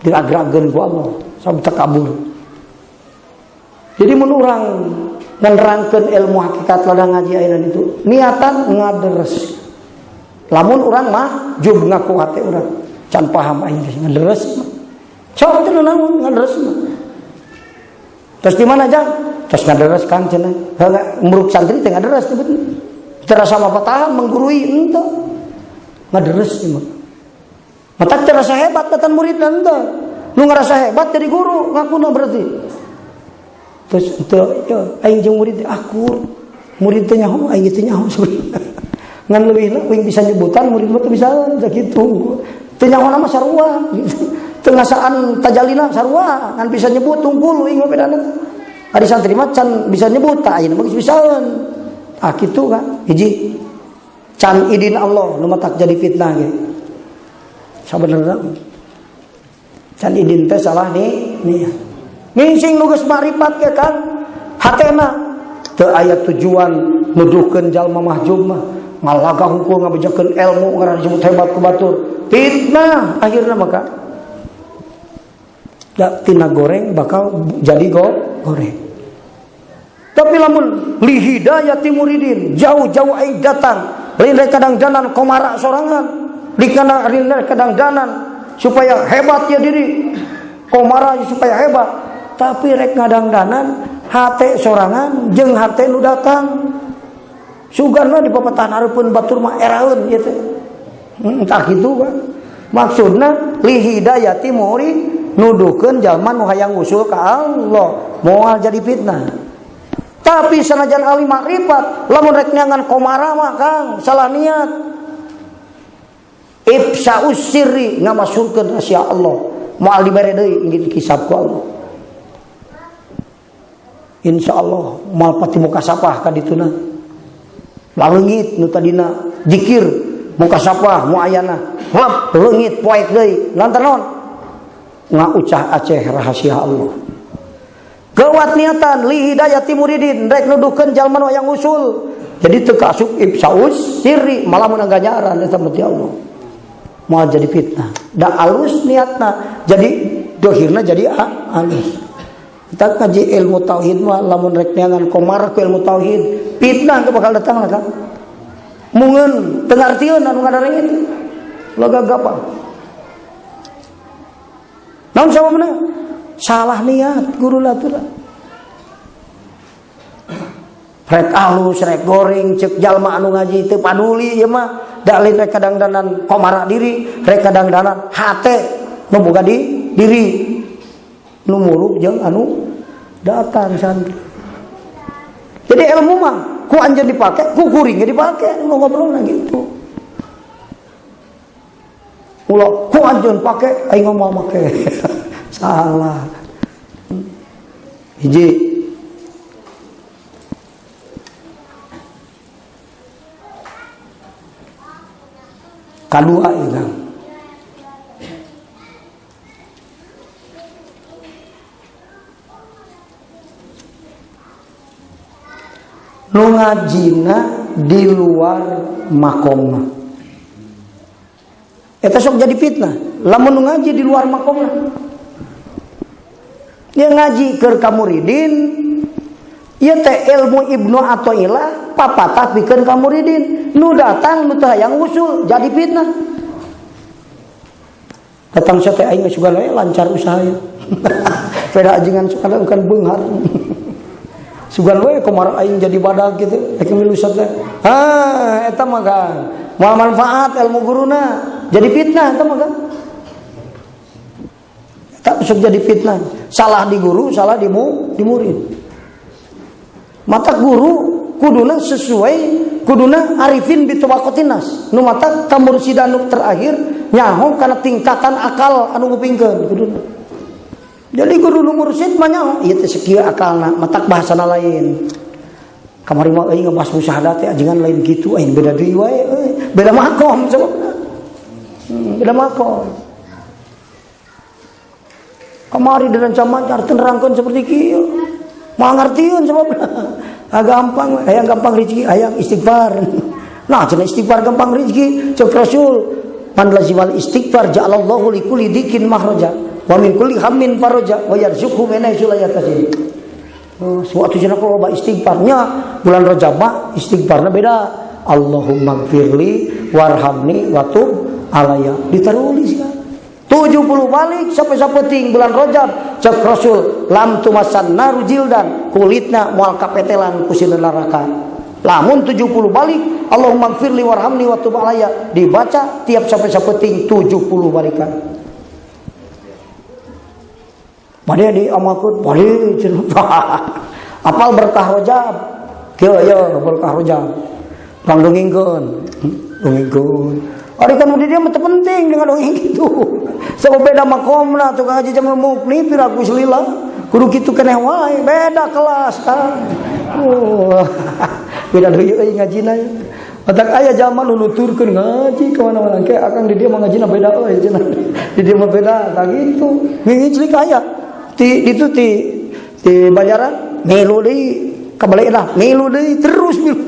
S1: diragrageun ku Allah sabab takabur. Jadi mun urang menerangkeun ilmu hakikat ladang ngaji ayeuna itu niatan ngaderes. Lamun urang mah jub ngaku hate urang can paham aing geus ngaderes. Sok teh naon ngaderes mah. Terus di mana jang? Terus ngaderes Kang cenah. Heula muruk santri teh ngaderes teh betul. Terasa mah patahan menggurui henteu. Ngaderes mah. Mata terasa hebat katan murid henteu. Nu ngarasa hebat jadi guru ngakuna berarti. Terus teu aing jeung murid akur. Murid teh nyaho aing teh nyaho sebenarnya. Ngan leuwihna aing bisa nyebutan murid mah teu bisa sakitu. Teu nyaho mah sarua. Teu ngasaan tajalina sarua ngan bisa nyebut tungkul aing mah bedana. Ari santri mah can bisa nyebut tah ayeuna mah geus bisaeun. Tah kitu kan hiji can idin Allah nu matak jadi fitnah ge. Sabenerna can idin teh salah nih niat. Ngingsing nu geus makrifat ge kan hatena teu aya tujuan nuduhkeun jalma mahjub mah ngalaga hungkul ngabejakeun ilmu ngaran disebut hebat ku batur. Fitnah akhirna maka da tina goreng bakal jadi goreng. Tapi lamun li hidayati muridin jauh-jauh aing datang lain rek kadang-danan komara sorangan, lain rek kadang-danan supaya hebat ya diri, komara supaya hebat, tapi rek ngadangdanan hate sorangan jeung hate nu datang. Sugan mah di papatahan hareupeun batur mah eraeun ieu teh. Tah kitu kan. Maksudna li hidayati murid nuduhkeun jalma nu hayang usul ka Allah, moal jadi fitnah. Tapi sanajan ahli makrifat lamun rek neangan komara mah Kang, salah niat. Ifsa'us sirri ngamasurkeun rahasia Allah, moal dibere deui ingin hisab ku Allah. Insyaallah moal pati mukasapah ka dituna. Laleungit nu tadina zikir mukasapah muayana, lep leungit poek deui lantaran naon? Ngaucah aceh rahasia Allah. Gawat niatan li hidayati muridin rek nuduhkeun jalma nu hayang usul. Jadi teu kaasup ifsaus sirri malah meunang ganjaran eta mah ti Allah. Moal jadi fitnah. Da alus niatna jadi dohirna jadi alus. Kita ngaji ilmu tauhid mah lamun rek neangan komar ku ilmu tauhid, fitnah ke bakal datang lah kan. Mungeun teu ngartieun anu ngadareng itu. Loga gapa. Naon sababna? Salah niat guru latura. Rek alus, rek goreng, cek jalma anu ngaji teu paduli ieu mah. Da lain rek kadangdanan komara diri, rek kadangdanan hate nu boga di diri. Nu muruk jeung anu datang santri. Jadi ilmu mah ku anjeun dipake, ku kuring ge dipake, nu ngobrolna gitu. Ulah ku anjeun pake, aing moal make. Salah. Hiji. Kadua ya Kang. Nu ngajina di luar makomna. Eta sok jadi fitnah. Lamun nu ngaji di luar makomna. Dia ngaji keur ka muridin, ieu teh ilmu Ibnu Athaillah papatah pikeun ka muridin. Nu datang nu teu hayang usul jadi fitnah. Datang sia teh aing geus sugan we lancar usaha ieu. Peda ajengan suka bukan beunghar. Sugan we kumaha aing jadi badag gitu, rek milu teh. Ah, eta mah kan moal manfaat ilmu guruna, jadi fitnah eta mah kan. Tak bisa jadi fitnah. Salah di guru, salah di murid. Mata guru kuduna sesuai kuduna arifin bitawaqatin nas. Nu mata kamursidan nu terakhir nyaho kana tingkatan akal anu ngupingkeun kuduna. Jadi guru nu mursid mah nyaho ieu teh sakieu akalna, matak bahasana lain. Kamari mah euy ngebahas musyahadah teh ajengan lain kitu, aing beda deui wae euy. Beda makom sababna. Beda makom. Kamari direncanakan nerangkeun seperti kieu. Moal ngartieun sababna. Ah gampang, hayang gampang rezeki, hayang istighfar. Nah, cenah istighfar gampang rezeki, cek Rasul, man lazimal istighfar ja'alallahu likulli dikin makhraja wa min kulli hammin faraja wa yarzuqhu min haitsu la yahtasib. Oh, suatu cenah kalau loba istighfarnya bulan Rajab mah istighfarna beda. Allahumma gfirli warhamni wa tub alayya. Diterulis kan. 70 balik sampai sapeting bulan Rajab cek Rasul lam tumasan naru jildan kulitna moal kapetelan ku sieun neraka. Lamun 70 balik Allahumma gfirli warhamni wa tub alayya dibaca tiap sampai sapeting 70 balikan. Bade di amalkeun bade cenah. Apal berkah Rajab. Kieu ye berkah Rajab. Urang dongengkeun. Dongengkeun. Ari kan di dia mah teu penting dengan dongeng gitu. Sabab beda makomna tukang ngaji jam mukni piraku selila. Kudu kitu keneh wae, beda kelas kan. Beda deui euy ngajina. Matak aya zaman nu nuturkeun ngaji ka mana-mana ke akang di dieu mah ngajina beda euy cenah. Di dieu mah beda tah gitu. Ngingiclik aya. Ti ditu ti Banjaran milu deui ka Balai, milu deui, terus milu.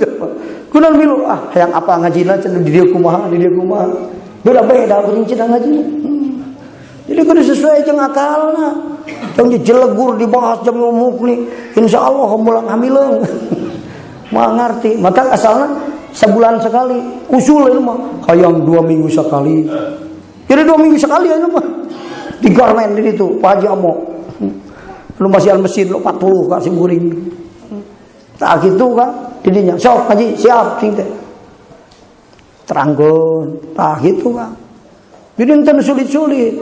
S1: Kunaon milu? Ah, hayang apa ngajina cenah, di dieu kumaha, di dieu kumaha. Beda-beda geuning cenah ngaji. Jadi kudu sesuai jeung akalna. Tong jelegur dibahas jam nih. Insyaallah mulang hamileung. Mah ngarti, maka asalna sebulan sekali. Usul ini mah hayang 2 minggu sekali. Jadi 2 minggu sekali ini mah. Di garmen di itu, Pak Haji Amo. Lu masih mesin lu 40 kasih guring. Tak gitu kan didinya. Sok haji siap sing teh. Terangkeun, tak gitu kan. Jadi ente sulit-sulit.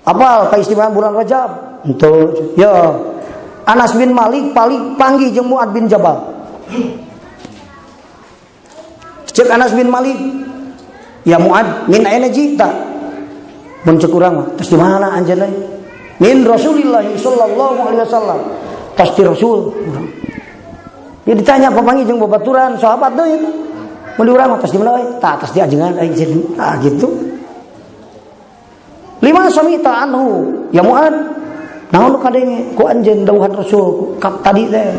S1: Apal keistimewaan bulan Rajab? Ente ya. Anas bin Malik paling panggih jeung Muad bin Jabal. Cek Anas bin Malik, "Ya Muad, min aina jita?" Mun cek urang mah, "Terus di mana anjeunna?" Min Rasulillah sallallahu alaihi wasallam. Tas ti Rasul. Dia ditanya papanggih jeung babaturan sahabat deui. Mun di urang mah, "Tas di mana we?" "Tah, tas di ajengan aing." Ah gitu. Lima sami'ta anhu ya Muad? Naon nu kadenge ku anjeun dawuhan Rasul kap tadi teh?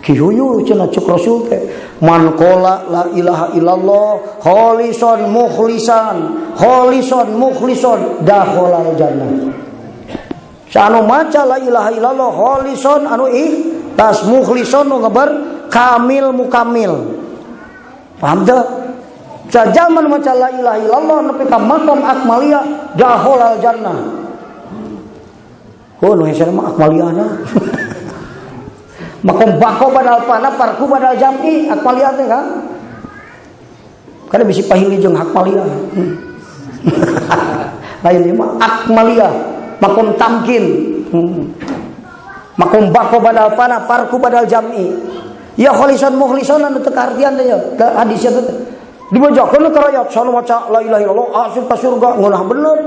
S1: Kieu cenah cek Rasul teh, man qala la ilaha illallah kholison mukhlisan kholison mukhlison dakhalal jannah. Anu maca la ilaha illallah kholison anu ikhlas, mukhlison nu ngabar kamil mukamil. Paham teu? Sajalma maca la ilaha illallah nepi ka makom akmaliyah, dakhalal jannah. Oh, nu hese mah akmaliyahna. Makom bako badal fana, farku badal jam'i, akmaliyah teh kan. Kada bisi pahili jeung akmaliyah. Lain ieu mah akmaliyah, makom tamkin. Makom bako badal fana, farku badal jam'i. Ya kholison mukhlison anu teu kaartian teh ya, hadis eta teh. Dibacakeun ka rakyat, sanu maca la ilaha illallah asup ka surga, ngeunah bener.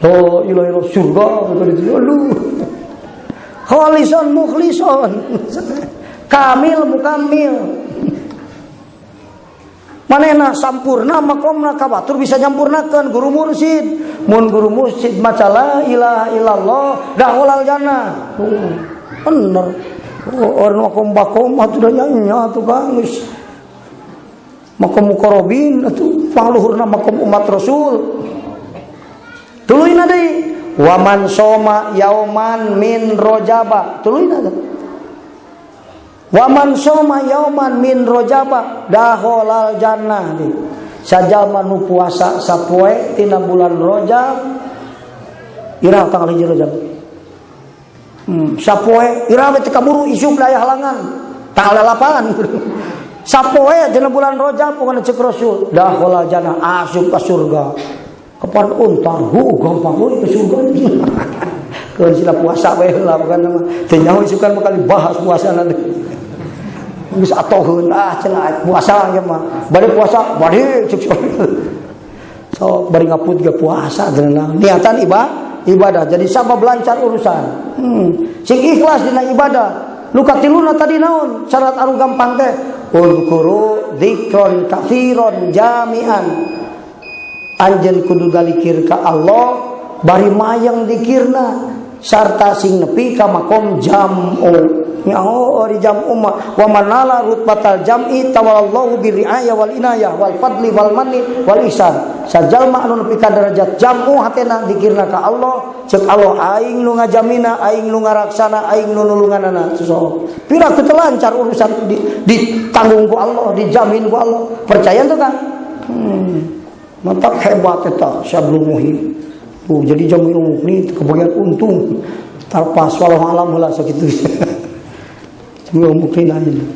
S1: La ilaha illallah surga gitu. Aduh. Kholison mukhlison. Kamil mukamil. Manehna sampurna makomna, kabatur bisa nyampurnakeun guru mursid. Mun guru mursid maca la ilaha illallah dakhalal jannah. Oh, bener. Oh, orang makom bakom atuh da nya atuh Kang geus makom mukarrabin atuh, pangluhurna makom umat Rasul. Tuluyna deui, waman soma yauman min rojaba. Tuluyna deui. Waman soma yauman min rojaba dakhalal jannah di. Sajalma nu puasa sapoe tina bulan Rajab. Iraha tanggal 1 Rajab? Sapoe iraha we teu kaburu isuk aya halangan. Tanggal 8. Sapoe dina bulan Rajab pokona cek Rasul dakhalal jannah, asup ka surga. Kapan untar, hu gampang we ke surga. Keun sila puasa we heula bukan mah. Teu nyaho isukan mah kali bahas puasa nanti. Geus atoheun ah cenah puasa ge mah. Bade puasa, bade cek. So bari ngaput ge puasa cenah. Niatan ibadah. Jadi sabab lancar urusan. Sing ikhlas dina ibadah. Nu katiluna tadi naon? Syarat anu gampang teh udkuru dzikron katsiron jami'an. Anjeun kudu galikir ka Allah bari mayang dikirna sarta sing nepi ka makom jam'u. Nyaho di jam'u mah wa manala rutbatal jam'i tawallahu birriaya wal inayah wal fadli wal manni wal ihsan. Sajalma anu nepi ka derajat jam'u hatena dikirna ka Allah, cek Allah aing nu ngajamina, aing nu ngaraksana, aing nu nulunganana. So pira teu lancar urusan ditanggung ku Allah, dijamin ku Allah. Percaya tuh kan? Mantap hebat eta Syabdul Muhyi. Tuh jadi jamin ini kebagian untung. Tarpas walau alam heula sakitu. Jamiul Muhyi lain.